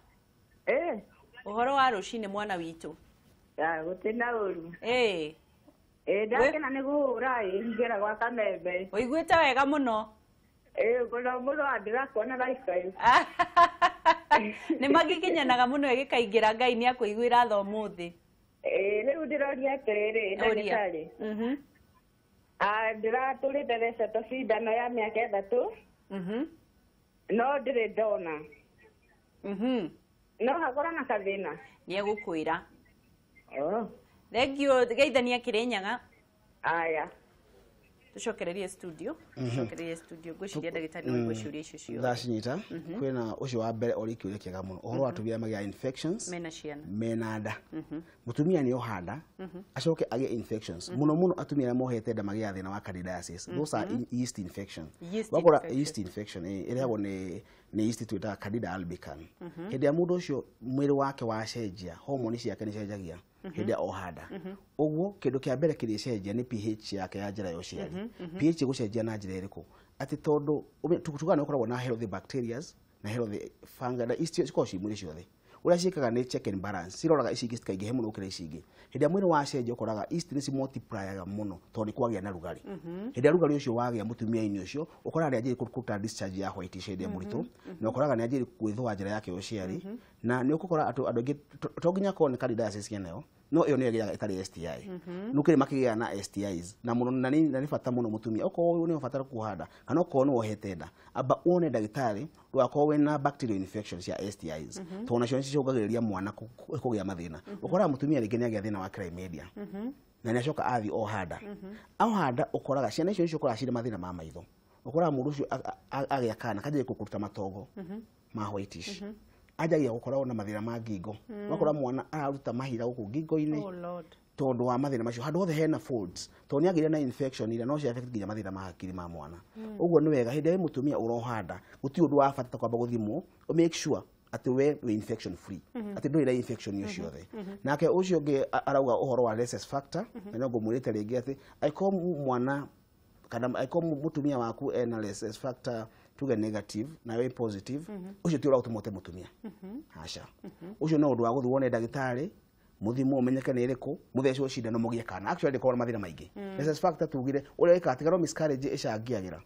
Ũhoro wa rũcinĩ mwana witũ. Gũtirĩ na ũru. Ndakena nĩ kũhũra ĩ gwa Kamembe. Ũiguĩte wega mũno. Mũno mũno ndĩrakuona lifetime. Nĩ magikinyanaga mũno ĩgĩkaingĩra Ngai nĩ akũiguĩra tha ũmũthĩ. Rĩu ndĩroria atĩrĩrĩ ndagĩtarĩ. Ndĩratũrĩte thecetwo cindano ya mĩaka 3. No ndirĩ ndona. No hakorwo na kathĩna. Nĩ egũkwĩra. Thank you geithania Kirinyaga. Aya. Tucokererie studio. Tucokererie studio ngwiciria ndagĩtarĩ no ngwĩciũria icio ciothe. Ndacinyita. Kwĩna ũcio wa mbere ũrĩ kĩũria kĩega mũno. Ũhoro wa atumia magĩa infections mena ciana. Mena nda. Mũtumia nĩ oha nda acoke agĩe infections. Mũno mũno atumia arĩa mohete nda magĩaga thĩna wa candidiasis. Those are yeast infection. Wakora yeast infection ĩrehagwo nĩ yeast twĩtaga Candida albicans. Hĩndĩ ya mũndũ ũcio mwĩrĩ wake wacenjia, hormone ciake nĩ cenjagia hĩndĩ ya oha nda. Ũguo kĩndũ kĩa mbere kĩrĩcenjia nĩ pH yake ya njĩra ya ũciari. pH ĩgũcenjia na njĩra ĩrĩkũ? Atĩ tondũ tugaga nĩ ũkoragwo na healthy bacteria na healthy fungi na yeast cikoragwo ciĩ mwĩrĩ ciothe. Ũrĩa ciĩkaga nĩ check and balance, ciroraga ici ingĩ citikaingĩhe mũno gũkĩra ici ingĩ. Hĩndĩ ya mwĩrĩ wacenjia ũkoraga yeast nĩ cimultiplyaga mũno tondũ nĩ kwagĩa na rugarĩ. Hĩndĩ ya rugarĩ ũcio wagĩa mũtumia-inĩ ũcio ũkoraga nĩ anjĩrĩria kũruta discharge ya whitish hĩndĩ ya mũritũ, na ũkoraga nĩ anjĩrĩria gwĩthũa njĩra yake ya ũciari, na nĩ ũgũkora andũ aingĩ to nginya akorwo nĩ candidiasis nayo, no ĩyo nĩyo ĩgĩaga ĩtarĩ STI. No kĩrĩ makĩgĩaga na STIs na mũno na nĩ bata mũno mũtumia okorwo nĩ ũbatara kuoha nda kana okorwo nĩ wohete nda, amba wone ndagĩtarĩ ndũgakorwo wĩna bacterial infection cia STIs, tondũ nacio nĩcicũngagĩrĩria mwana kũgĩa mathĩna. Ũkoraga mũtumia rĩngĩ nĩagĩa thĩna wa chlamydia na nĩacoka athiĩ oha nda. Oha nda ũkoraga ciana icio nĩcio ũkoraga cirĩ mathĩna ma maitho. Ũkoraga mũndũ ũcio agĩa kana kanjia kũruta matongo ma whitish. Anjagia gũkoragwo na mathĩna ma ngingo. Ũgakora mwana araruta mahira gũkũ ngingo-inĩ tondũ wa mathĩna macio. Handũ hothe hena folds tondũ nĩ agĩire na infection iria no cia affect nginya mathĩna ma hakiri ma mwana. Ũguo nĩ wega hĩndĩ ĩrĩa mũtumia ũroha nda gũtirĩ ũndũ wa bata ta kwamba gũthimwo, make sure atĩ we wĩ infection free, atĩ ndũrĩ na infection iyo ciothe. Nake ũcio ũngĩ arauga ũhoro wa rhesus factor, na no ngũmwĩrĩte rĩngĩ atĩ angĩkorwo mwana kana angĩkorwo mũtumia waku ena rhesus factor tuge negative na we positive, ũcio ti ũrĩa ũtũma ũte mũtumia. Aca. Ũcio no ũndũ wa gũthiĩ wone ndagĩtarĩ, mũthimwo ũmenyeke nĩ ĩrĩkũ, mũthecwo cindano mũgĩe kana. Actually ndĩkoragwo na mathĩna maingĩ. Rhesus factor tugire ũrĩa ĩkaga tiga no miscarriage ĩcangĩagĩra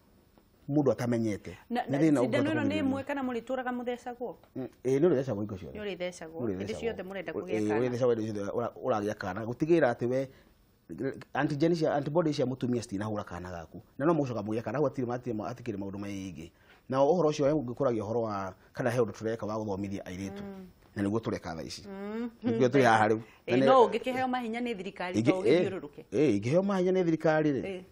mũndũ atamenyete. Cindano ĩno nĩ ĩmwe kana mũrĩtũraga mũthecagwo? Ĩĩ nĩ ũrĩthecagwo hingo ciothe. Nĩ ũrĩthecagwo hĩndĩ ciothe mũrenda kũgĩa kana. Ũrĩthecagwo hĩndĩ ciothe ũragĩa kana, gũtigĩrĩra atĩ we antigen cia antibody cia mũtumia citinahũra kana gaku, na no mũcoka mũgĩe kana hau hatirĩ hatikĩrĩ maũndũ maingĩ. Na ũhoro ũcio ũngĩkũragia ũhoro wa kana he ũndũ tũreka wa gũthomithia airĩtu, na nĩguo tũreka thaa ici. Nĩguo tũrĩ haha rĩu. No ũngĩkĩheo mahinya nĩ thirikari to ũgĩthiũrũrũke? Ingĩheo mahinya nĩ thirikari rĩ,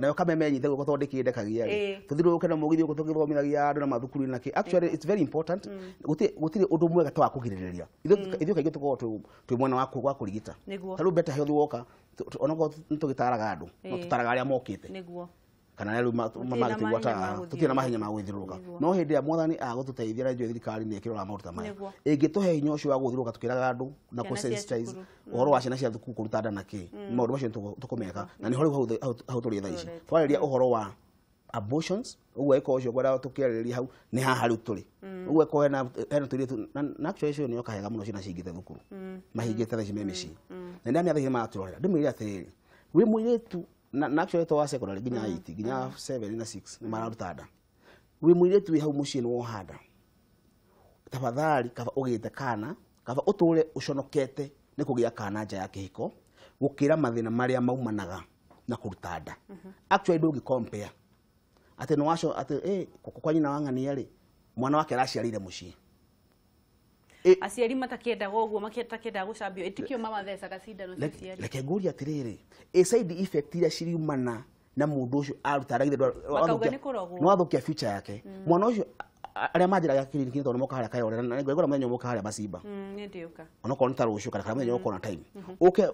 nayo kameme nyite guoko tondũ ndĩkĩndekagia rĩ, tũthiũrũrũke na mũgithi gũkũ tũgĩthomithagia andũ na mathukuru-inĩ na kĩ. Actually it's very important. Gũtirĩ ũndũ mwega ta wa kũgirĩrĩria. Ithuĩ kaingĩ tũkoragwo twĩ mwena wa kũrigita. Ta rĩu Better Health woka, onokorwo nĩ tũgĩtaraga andũ, no tũtaraga arĩa mokĩte. Kana rĩu magĩtigwo ta tũtirĩ na mahinya ma gwĩthiũrũrũka. No hĩndĩ ĩrĩa mwathani agũtũteithia na njũĩ thirikari nĩ ĩkĩrora maũndũ ta maya, ĩngĩtũhe hinya ũcio wa gũthiũrũrũka tũkĩraga andũ na kũ-sensitize ũhoro wa ciana cia thukuru kũruta nda na kĩ, maũndũ macio tũkũmeka. Na nĩho rĩu hau tũrĩ thaa ici twarĩria ũhoro wa abortions, ũguo ĩkorwo ũcio ngwendaga tũkĩarĩrĩria hau nĩ haha rĩu tũrĩ. Ũguo ĩkorwo hena tũirĩtu na actually ũcio nĩo kahega mũno ciana cingĩte thukuru, mahingĩte thaa ici me mĩciĩ. Na nĩndamĩatha hinya maratũrorera ndĩmwĩre atĩrĩrĩ, wĩ mũirĩtu na actually to wa secondary nginya 8 nginya 7 na 6 nĩ mararuta nda. Wĩ mũirĩtu wĩ hau mũciĩ nĩ woha nda, tafadhali kaba ũgĩte kana, kaba ũtũre ũconokete nĩ kũgĩa kana nja ya kĩhiko gũkĩra mathĩna marĩa maumanaga na kũruta nda. Actually ndũngĩ compare atĩ nĩ waco atĩ kwa nyina wa ng'ania rĩ, mwana wake araciarĩire mũciĩ. Aciari matakĩendaga ũguo, matakĩendaga gũcambio, ĩtikio mamathecaga cindano cia aciari. Reke ngũrie atĩrĩrĩ, ĩ side effect iria ciriumana na mũndũ ũcio aruta nda nĩ wathũkia future yake. Mwana ũcio arĩa manjĩraga kiriniki tondũ moka harĩa Kayore, na ngwĩra mũthenya ũmwe ũka harĩa Macimba. Nĩ ndĩũka. Onokorwo nĩ ta rũciũ kana mũthenya ũkona time. Ũke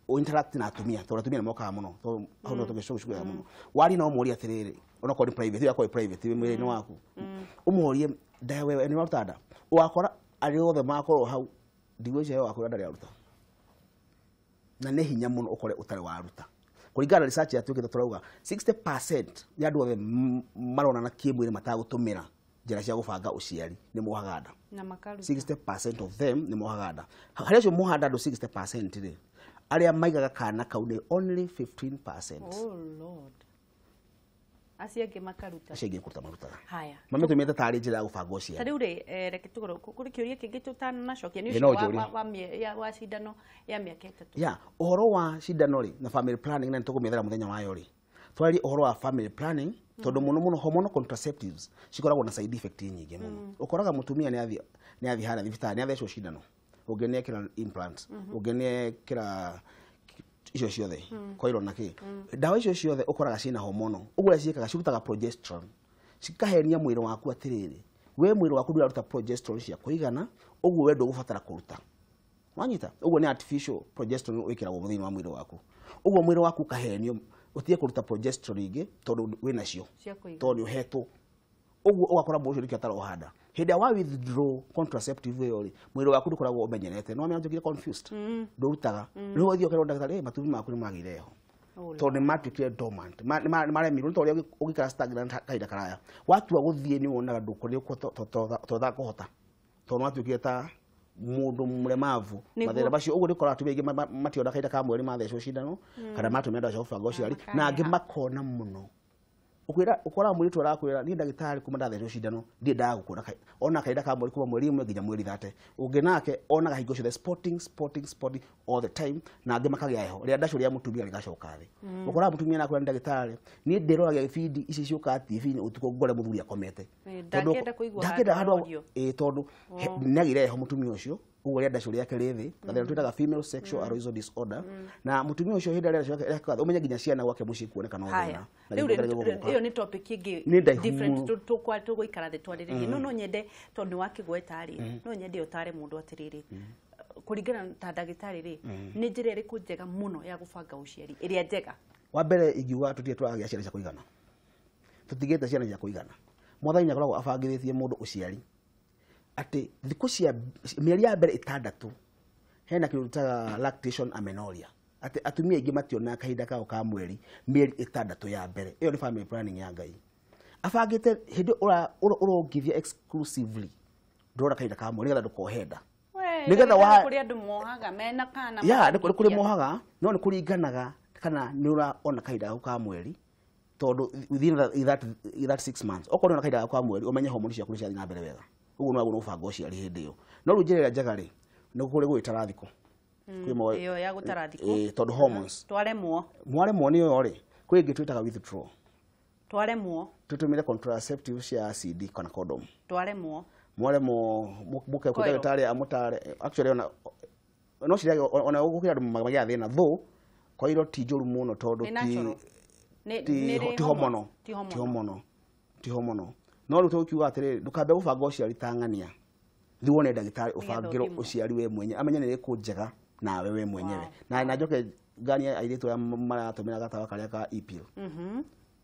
interact na atumia tondũ atumia nĩ mokaga mũno, tondũ hau no tũgĩcũgĩra mũno. Waria na ũmũrie atĩrĩrĩ, onokorwo nĩ private, ĩyo private mwĩrĩ-inĩ waku. Ũmũrie nda wewe nĩ waruta nda. Ũgakora arĩa othe makorwo hau ndigwĩciria wakwĩra ndarĩ aruta. Na nĩ hinya mũno ũkore ũtarĩ waruta. Kũringana na research yatuĩkĩte tũrauga 60% ya andũ othe maronana kĩmwĩrĩ matagũtũmĩra njĩra cia gũbanga ũciari nĩ mohaga nda. Na makaruta. 60% of them nĩ mohaga nda. Harĩa acio mohaga nda andũ 60% rĩ, arĩa maigaga kana kau nĩ only 15%. Oh Lord. Acio angĩ makaruta. Acio angĩ kũruta marutaga. Haya. Mamĩtũmĩte tarĩ njĩra ya gũbanga ũciari. Ta rĩu rĩ, reke tũgũrũ kũrĩ kĩũria kĩngĩ tũtanacokia nĩ ũcio wa cindano ya mĩaka 3. Ya, ũhoro wa cindano rĩ na family planning na nĩtũkũmĩethera mũthenya wayo rĩ. Twarĩrie ũhoro wa family planning tondũ mũno mũno hormonal contraceptives cikoragwo na side effect nyingĩ mũno. Ũkoraga mũtumia nĩ athiĩ harĩa thibitarĩ nĩ athecwo cindano. Ũngĩ nĩ ekĩra implants, ũngĩ nĩ ekĩra icio ciothe koiro na kĩ. Ndawa icio ciothe ũkoraga ciĩna hormonal. Ũguo ũrĩa ciĩkaga cirutaga progesterone, cikahenia mwĩrĩ waku atĩrĩrĩ, we mwĩrĩ waku ndũraruta progesterone cia kũigana, ũguo we ndũgũbatara kũruta. Wanyita? Ũguo nĩ artificial progesterone wĩkĩragwo thĩinĩ wa mwĩrĩ waku. Ũguo mwĩrĩ waku ũkahenio ũtige kũruta progesterone ingĩ tondũ wĩnacio, tondũ nĩ ũhetwo. Ũguo ũgakora mũndũ ũcio nĩkĩo atarohanda. Hĩndĩ ĩrĩa wa withdraw contraceptive ĩyo rĩ, mwĩrĩ waku ndũkoragwo ũmenyerete, no nĩ confused, ndũrutaga. Rĩu ũthiĩ ũkerwo ndagĩtarĩ, matumbĩ maku nĩ magĩire heho, tondũ nĩ matuĩkire dormant, nĩ maremirwo, nĩ ta ũrĩa ũngĩikara stagnant kahinda karaya. Watua gũthiĩ nĩ wonaga ndũkũhota kũhota, tondũ nĩwatuĩkire ta mũndũ mũlemavu. Mathĩna macio ũguo nĩ ũkoraga atumia aingĩ mationa kahinda ka mweri mathecwo cindano kana matũmĩra ndawa cia gũbanga ũciari, na angĩ makona mũno. Ukwira ukora mwiritu arakwira ni ndagitari kuma ndathecwo cindano ndi ndagukura ona kahinda ka mweri kuma mweri imwe nginya mweri 30 ungi nake onaga hingo ciothe spotting spotting spotting all the time, na angĩ makagĩa heho rĩa ndacio rĩa mutumia rĩgacoka thĩ. Ukora mutumia nakwira ndagitari ni ndiroragia ibindi ici ciũkaga TV-inĩ ũtukũ ngore mũthuri akomete, ndangĩenda kũigua handũ, ĩ tondũ nĩagĩire heho mũtumia ũcio. Ũguo rĩa ndacio rĩake rĩ thĩ, gathĩna twĩtaga female sexual arousal disorder, na mũtumia ũcio hĩndĩ ĩrĩa ndacio rĩake rĩake ũmenye nginya ciana gwake mũciĩ kuoneka no thĩna. Rĩu ĩyo nĩ topic ĩngĩ different tũgũikara thĩ twarĩrĩrie. No nyende tondũ nĩ wakĩgweta rĩ, no nyende ũtare mũndũ atĩrĩrĩ, kũringana ta ndagĩtarĩ rĩ, nĩ njĩra ĩrĩkũ njega mũno ya gũbanga ũciari ĩrĩa njega? Wa mbere ingiuga tũtirĩ tũragĩa ciana cia kũigana, tũtigĩte ciana cia kũigana. Mwathani nĩakoragwo abangithĩtie mũndũ ũciari atĩ thikũ cia mĩeri ya mbere 6 hena kĩndũ twĩtaga lactation amenorrhea, atĩ atumia aingĩ mationaga kahinda kao ka mweri mĩeri 6 ya mbere. Ĩyo nĩ family planning ya Ngai abangĩte hĩndĩ ũrongithia exclusively ndũrona kahinda ka mweri nĩgetha ndũkohe nda. Nĩgetha wa kũrĩ andũ mohaga mena kana ya nĩ kũrĩ mohaga, no nĩ kũringanaga kana nĩ ũraona kahinda gaku ka mweri, tondũ within that 6 months okorwo nĩ ũrona kahinda gaku ka mweri ũmenye homoni ciaku nĩ cirathiĩ na mbere wega. Ũguo no agwo ũbanga ũciari hĩndĩ ĩyo. No rĩu njĩra ĩrĩa njega rĩ, nĩ kũrĩ gwĩtara thikũ. Ĩyo ya gũtara thikũ. Tondũ hormones. Twaremwo. Mwaremwo nĩ ĩyo rĩ, kwĩ ĩngĩ twĩtaga withdraw. Twaremwo. Tũtũmĩre contraceptive cia CD kana condom. Twaremwo. Mwaremwo mũke kwĩ ndagĩtarĩ amũtare. Actually ona no cirĩa ona gũkĩra andũ magĩa thĩna though koiro ti njũru mũno tondũ ti hormonal. Ti hormonal. Ti hormonal. No rĩu tũkiuga atĩrĩrĩ, ndũkambe gũbanga ũciari ta ng'ania, thiĩ wone ndagĩtarĩ ũbangĩrwo ũciari we mwenyewe, amenye nĩ ĩrĩkũ njega nawe we mwenyewe. Na njoke nganie airĩtu arĩa maratũmĩra gatawa karĩa ka e-pill.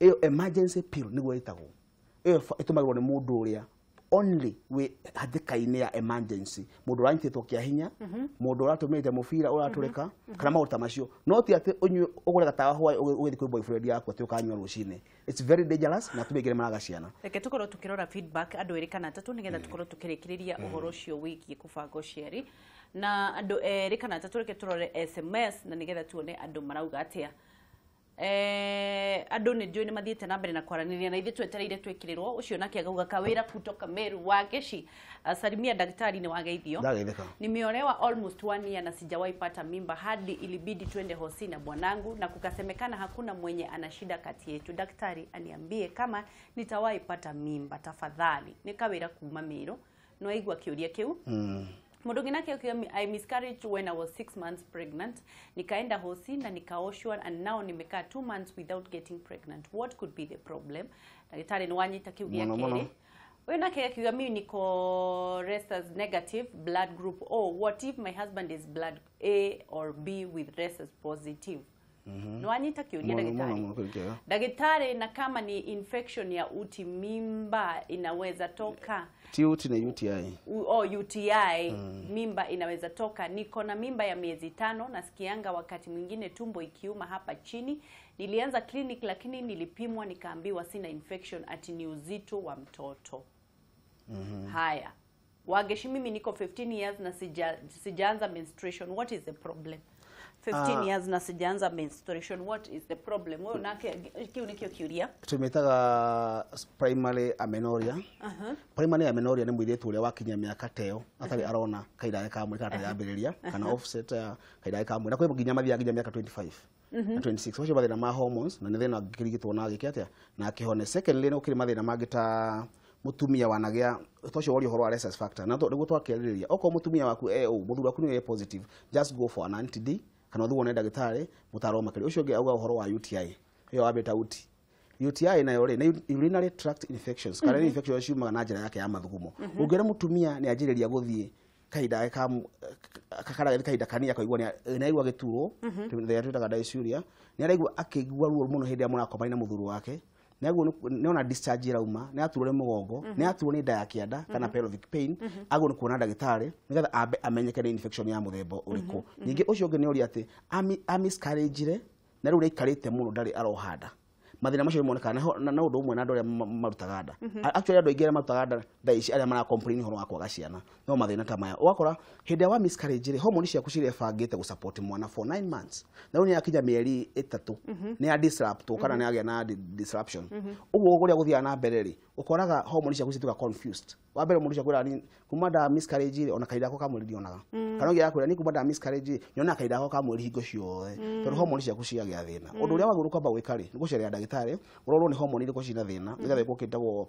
Ĩyo emergency pill nĩguo ĩtagwo. Ĩyo ĩtũmagĩrwo nĩ mũndũ ũrĩa only wĩ hatĩka-inĩ ya emergency, mũndũ ũranyitĩtwo kĩa hinya, mũndũ ũratũmĩrĩte mũbira ũratũrĩka, kana maũndũ ta macio. No ti atĩ ũnyue ũgũre gatawa hwaĩ ũgĩthiĩ kwĩ boyfriend yaku atĩ ũkanyua rũcinĩ. It's very dangerous na atumia aingĩ nĩ maraga ciana. Reke tũkorwo tũkĩrora feedback andũ erĩ kana atatũ nĩgetha tũkorwo tũkĩrĩkĩrĩria ũhoro ũcio wĩgiĩ kũbanga ũciari. Na andũ erĩ kana atatũ reke tũrore SMS na nĩgetha tuone andũ marauga atĩa. Andũ nĩ njũĩ nĩ mathiĩte na mbere na kwaranĩria na ithuĩ twetereire twĩkĩrĩrwo ũcio nake akauga kawĩra kutoka Meru Wageshi. Salimia daktari ni wageithio. Nimeolewa almost 1 year na sijawahi pata mimba hadi ilibidi twende hosi na bwanangu na kukasemekana hakuna mwenye ana shida kati yetu. Daktari aniambie kama nitawahi pata mimba tafadhali. Ni kawĩra kuma Meru. No aigua kĩũria kĩu. Mũndũ ũngĩ nake akiuga, I miscarried when I was 6 months pregnant. Nikaenda hosi na nikaoshwa and now nimekaa 2 months without getting pregnant. What could be the problem? Daktari ni wanyita kiu gĩa kerĩ. Huyu nake akiuga, mimi niko rhesus negative blood group O. What if my husband is blood A or B with rhesus positive? Ni wanyita kiuria daktari. Daktari, na kama ni infection ya uti mimba inaweza toka? Ti uti na UTI. Oh, UTI. Mimba inaweza toka. Niko na mimba ya miezi 5, nasikianga wakati mwingine tumbo ikiuma hapa chini. Nilianza clinic lakini nilipimwa nikaambiwa sina infection, ati ni uzito wa mtoto. Haya. Wageshi, mimi niko 15 years na sijaanza menstruation. What is the problem? 15 years na sijaanza menstruation. What is the problem? Wewe nake kiu nikio kiuria. Tumetaga primary amenorrhea. Primary amenorrhea nĩ mũirĩtu ũrĩa wakinya mĩaka teo atarĩ arona kahinda ka mweri kana yambĩrĩria kana offset ya kahinda ka mweri, na kwĩ nginya mathiaga nginya mĩaka 25 na 26. Ũcio mathĩna ma hormones na nĩ thĩna angĩrigitwo na agĩke atĩa na akĩhone. Secondly, nĩ gũkĩrĩ mathĩna mangĩ ta mutumia wanagĩa tocio woria ũhoro wa rhesus factor na nĩguo twakĩarĩrĩria okorwo mutumia waku mũthuri waku nĩ positive, just go for an anti-D kana ũthiĩ wone ndagĩtarĩ mũtaro makĩria. Ũcio ũngĩ auga ũhoro wa UTI ĩyo wambĩta UTI. UTI nayo rĩ nĩ urinary tract infections kana nĩ infection ciumaga na njĩra yake ya mathugumo. Ũngĩona mũtumia nĩ anjĩrĩria gũthiĩ kahinda ka kahinda kanini akaigua nĩ aigua gĩturwo thĩa twĩtaga dysuria, nĩ araigua akĩigua ruo mũno hĩndĩ ĩrĩa mũrakomania na mũthuri wake, nĩ ona discharge irauma, nĩ aturwo nĩ mũgongo, nĩ aturwo nĩ nda ya kĩanda kana pelvic pain, agwo nĩ kuona ndagĩtarĩ nĩgetha ambe amenyeke nĩ infection ya mũthemba ũrĩkũ. Ningĩ ũcio ũngĩ nĩ ũria atĩ amiscarriage na rĩu nĩaikarĩte mũno ndarĩ arohanda. Mathĩna macio monekaga na ũndũ ũmwe na andũ arĩa marutaga nda. Actually andũ aingĩ arĩa marutaga nda thaa ici arĩa mara complain ũhoro wa kwaga ciana no mathĩna ta maya. Ũgakora hĩndĩ ĩrĩa wa miscarriage rĩ, hormone ciaku cirebangĩte gũ support mwana for 9 months na rĩu nĩyakinya mĩeri 3 nĩ ya disrupt kana nĩ yagĩa na disruption. Ũguo ũrĩa gũthiaga na mbere rĩ, ũkoraga hormone ciaku cituĩka confused. Wa mbere mũndũ ũcio akwĩraga ni kuma nda miscarriage rĩ, ona kahinda gakwa ka mweri ndionaga. Kana ũngĩ agakwĩra ni kuma nda miscarriage rĩ, nyonaga kahinda gakwa ka mweri hingo ciothe tondũ hormone ciaku ciagĩa thĩna. Ũndũ ũrĩa wagĩrĩirwo kwamba gwĩka rĩ, nĩ gũcerera ndagĩtarĩ ũrorwo nĩ hormone irĩkũ cina thĩna nĩgetha ĩkwo kĩtagwo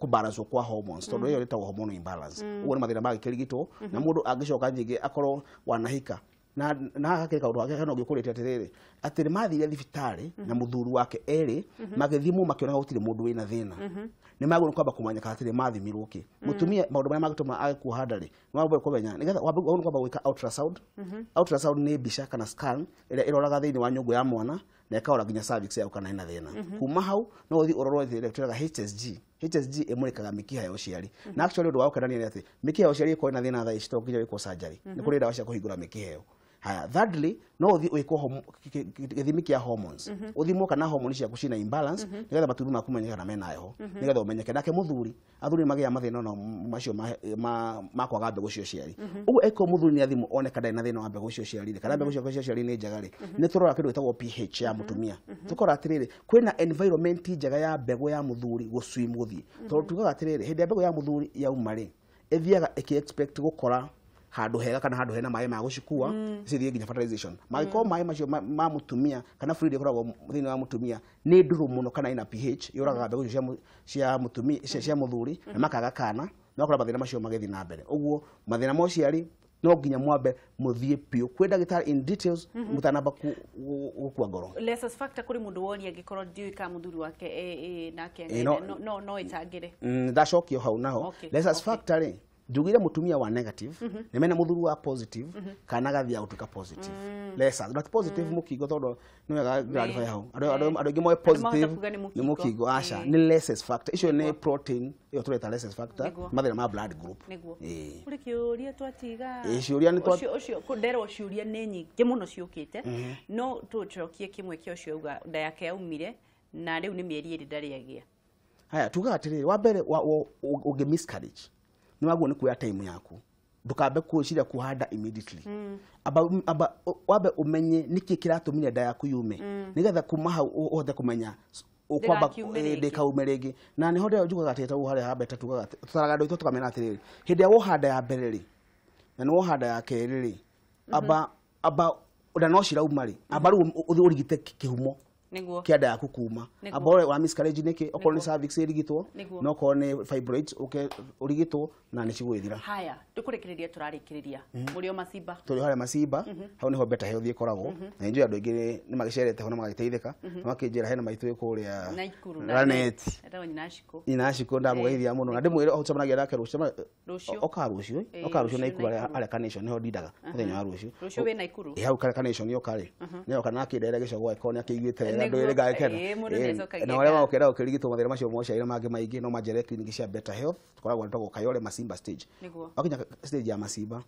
kũbalance kwa hormones tondũ ĩyo ĩtagwo hormonal imbalance. Ũguo nĩ mathĩna mangĩkĩrigitwo na mũndũ angĩcoka nyingĩ akorwo wanahika na hakĩrĩ kaũndũ gake kana ũngĩkũrĩte atĩrĩrĩ atĩ nĩ mathire thibitarĩ na mũthuri wake erĩ magĩthimwo makĩona gũtirĩ mũndũ wĩna thĩna, nĩ magũrũ kwamba kũmenyeka atĩrĩ mathimirwo kĩ mũtumia maũndũ marĩa mangĩtũma age kuoha nda rĩ, nĩ wambe kũmenya nĩgetha wambe kwamba gwĩka ultrasound. Ultrasound nĩ mbica kana scan ĩrĩa ĩroraga thĩinĩ wa nyũngũ ya mwana na ĩkarora nginya cervix yaku kana ĩna thĩna. Kuma hau no ũthiĩ ũrorwo ĩrĩa twĩtaga HSG. HSG ĩmũrĩkaga mĩkiha ya ũciari na actually ũndũ wa gũkenania nĩ atĩ mĩkiha ya ũciari ĩkorwo ĩna thĩna thaa ici to nginya wĩkwo surgery, nĩ kũrĩ ndawa cia kũhingũra mĩkiha ĩyo. Haya, thirdly no ũthiĩ wĩkwo gĩthimi kĩa hormones, ũthimwo kana hormone ciaku cina imbalance nĩgetha matumbĩ maku menye kana mena heho nĩgetha ũmenyeke. Nake mũthuri, athuri nĩ magĩaga mathĩna ona macio ma kwaga mbegũ cia ũciari. Ũguo ĩkorwo mũthuri nĩ athimwo one kana ndarĩ na thĩna wa mbegũ cia ũciari rĩ, kana mbegũ ciake cia ũciari nĩ njega rĩ, nĩ tũrora kĩndũ gĩtagwo pH ya mũtumia. Tũkora atĩrĩrĩ kwĩna environment njega ya mbegũ ya mũthuri gũswim gũthiĩ, tondũ tugaga atĩrĩrĩ hĩndĩ ya mbegũ ya mũthuri yauma rĩ, ĩthiaga ĩkĩ expect gũkora handũ hega kana handũ hena maĩ ma gũcikua cithiĩ nginya fertilization. Mangĩkorwo maĩ macio ma mũtumia kana fluid ĩkoragwo thĩinĩ wa mũtumia nĩ ndũrũ mũno kana ina pH yũragaga mbegũ cia mũtumia cia mũthuri na makaga kana na ũkora mathĩna macio magĩthiĩ na mbere. Ũguo mathĩna ma ũciari no nginya mwambe mũthiĩ biũ kwĩ ndagĩtarĩ in details mũtanamba gũkua ngoro. Rhesus factor kũrĩ mũndũ woria angĩkorwo ndiũĩ kana mũthuri wake nake no ĩcangĩre. Ndacokio hau naho rhesus factor rĩ, njugire mutumia wa negative nĩ mena mũthuri wa positive kana gathia gũtuĩka positive. Rhesus not positive mũkingo tondũ nĩ wega clarify hau andũ aingĩ moe positive nĩ mũkingo, aca nĩ rhesus factor icio nĩ protein ĩyo tũreta rhesus factor mathĩna ma blood group. Kũrĩ kĩũria twatiga ciũria nĩ ũcio nderwo ciũria nĩ nyingĩ mũno ciũkĩte no tũcokie kĩmwe kĩa ũcio auga nda yake yaumire na rĩu nĩ mĩeri 2 ndarĩ agĩa. Haya tugaga atĩrĩrĩ wa mbere ũngĩ miscarriage nĩ wagwo nĩ kuoya time yaku ndukambe kwĩciria kuhanda immediately. Amba wambe umenye nĩkĩ kĩratũmire nda yaku yume nĩgetha kuma hau ũhote kũmenya ũkwamba ndĩkaume rĩngĩ. Na nĩho ndĩrĩa njugaga atĩ tau harĩa hambete tugaga tũtaraga andũ aitũ tũkamera atĩrĩrĩ hĩndĩ ya wohanda ya mbere rĩ na nĩ wohanda ya kerĩ rĩ, amba nda no cirauma rĩ, amba rĩu ũthiĩ ũrigite kĩhumo kĩa nda yaku kuma. Amba ũrore wa miscarriage nĩkĩ, okorwo nĩ cervix ĩrigitwo na okorwo nĩ fibroids ũke ũrigitwo na nĩ cigũgĩthira. Haya tũkũrĩkĩrĩria tũrarĩkĩrĩria mũrĩ o Macimba, tũrĩ harĩa Macimba hau nĩho Better Health ĩkoragwo na njũĩ andũ aingĩ nĩ magĩcerete ho na magagĩteithĩka na makĩnjĩra hena maitũ ĩ kũrĩa Lanet Nyina Shiko ndamũgeithia mũno na ndĩmwĩre ũcemanagia nake rũciũ oka rũciũ oka rũciũ Naikuru harĩa Carnation nĩho ndindaga mũthenya wa rũciũ. Rũciũ wĩ Naikuru? Ĩ hau Carnation yoka rĩ nĩoka na akĩndehera gĩcogo angĩkorwo nĩ akĩiguĩte wega ndwĩrĩ ngagĩkena. Na arĩa magũkĩenda gũkĩrigitwo mathĩna macio mothe na mangĩ maingĩ no manjere clinic cia Better Health tũkoragwo twĩtagwo Kayole Masimba stage. Wakinya stage ya Masimba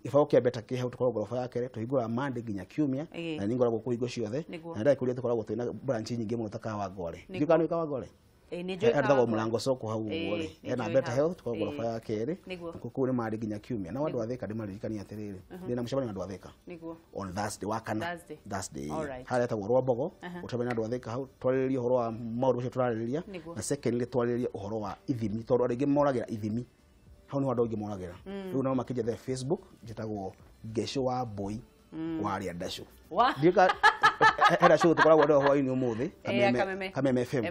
gĩbaũ kĩa Better kĩ hau tũkoragwo ngoroba ya kerĩ tũhingũraga Monday nginya Kiumia na nĩ ngoragwo kũu hingo ciothe na ndagĩkũria tũkoragwo twĩna branch nyingĩ mũno ta Kawangware. Ndiũĩ kana nĩ Kawangware? Nĩ mũrango soko hau ũguo rĩ hena Better Health tũkoragwo ngoroba ya kerĩ kũu nĩ Monday nginya Kiumia. Na andũ a Thika ndĩmaririkanie atĩrĩrĩ ndĩna mũcemanio na andũ a Thika on Thursday wa kana Thursday harĩa etagwo Rwambogo ũcemanie na andũ a Thika hau twarĩrĩrie ũhoro wa maũndũ macio tũrarĩrĩria na secondly twarĩrĩrie ũhoro wa ithimi tondũ andũ aingĩ moragĩra ithimi hau nĩho andũ aingĩ moragĩra. Rĩu no makĩnjethe Facebook njĩtagwo Ngecũ wa Mbũi wa arĩa Ndacũ. Hena show tũkoragwo nayo hwaĩ-inĩ ũmũthĩ Kameme FM.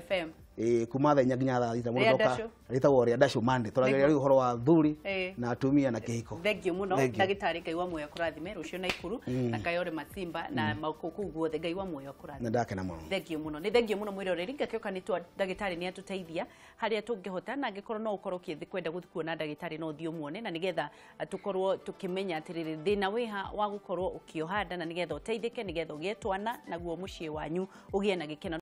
Kuma thaa 4 nginya thaa 6 Rĩa mũndũ ndacũ. Rĩtagwo rĩa ndacũ Monday. Tũrageria rĩu ũhoro wa thuri na atumia na kĩhiko. Thank you mũno. Thank you. Ndagĩtarĩ, Ngai wa muoyo akũrathime rũciũ Naikuru na Kayore Masimba na kũu guothe. Ngai wa muoyo akũrathime. Nĩ ndakena mũno. Thank you mũno, nĩ thank you mũno mwĩroreri. Ngakĩoka nĩ twa ndagĩtarĩ nĩ atũteithia harĩa tũngĩhota, na angĩkorwo no ũkorwo ũkĩthi kwenda gũthiĩ kuona ndagĩtarĩ, no ũthiĩ ũmuone, na nĩgetha tũkorwo tũkĩmenya atĩrĩrĩ, thĩna wĩha wa gũkorwo ũkĩoha nda, na nĩgetha ũteithĩke, nĩgetha ũgĩe twana naguo mũciĩ wanyu ũgĩe na gĩkeno.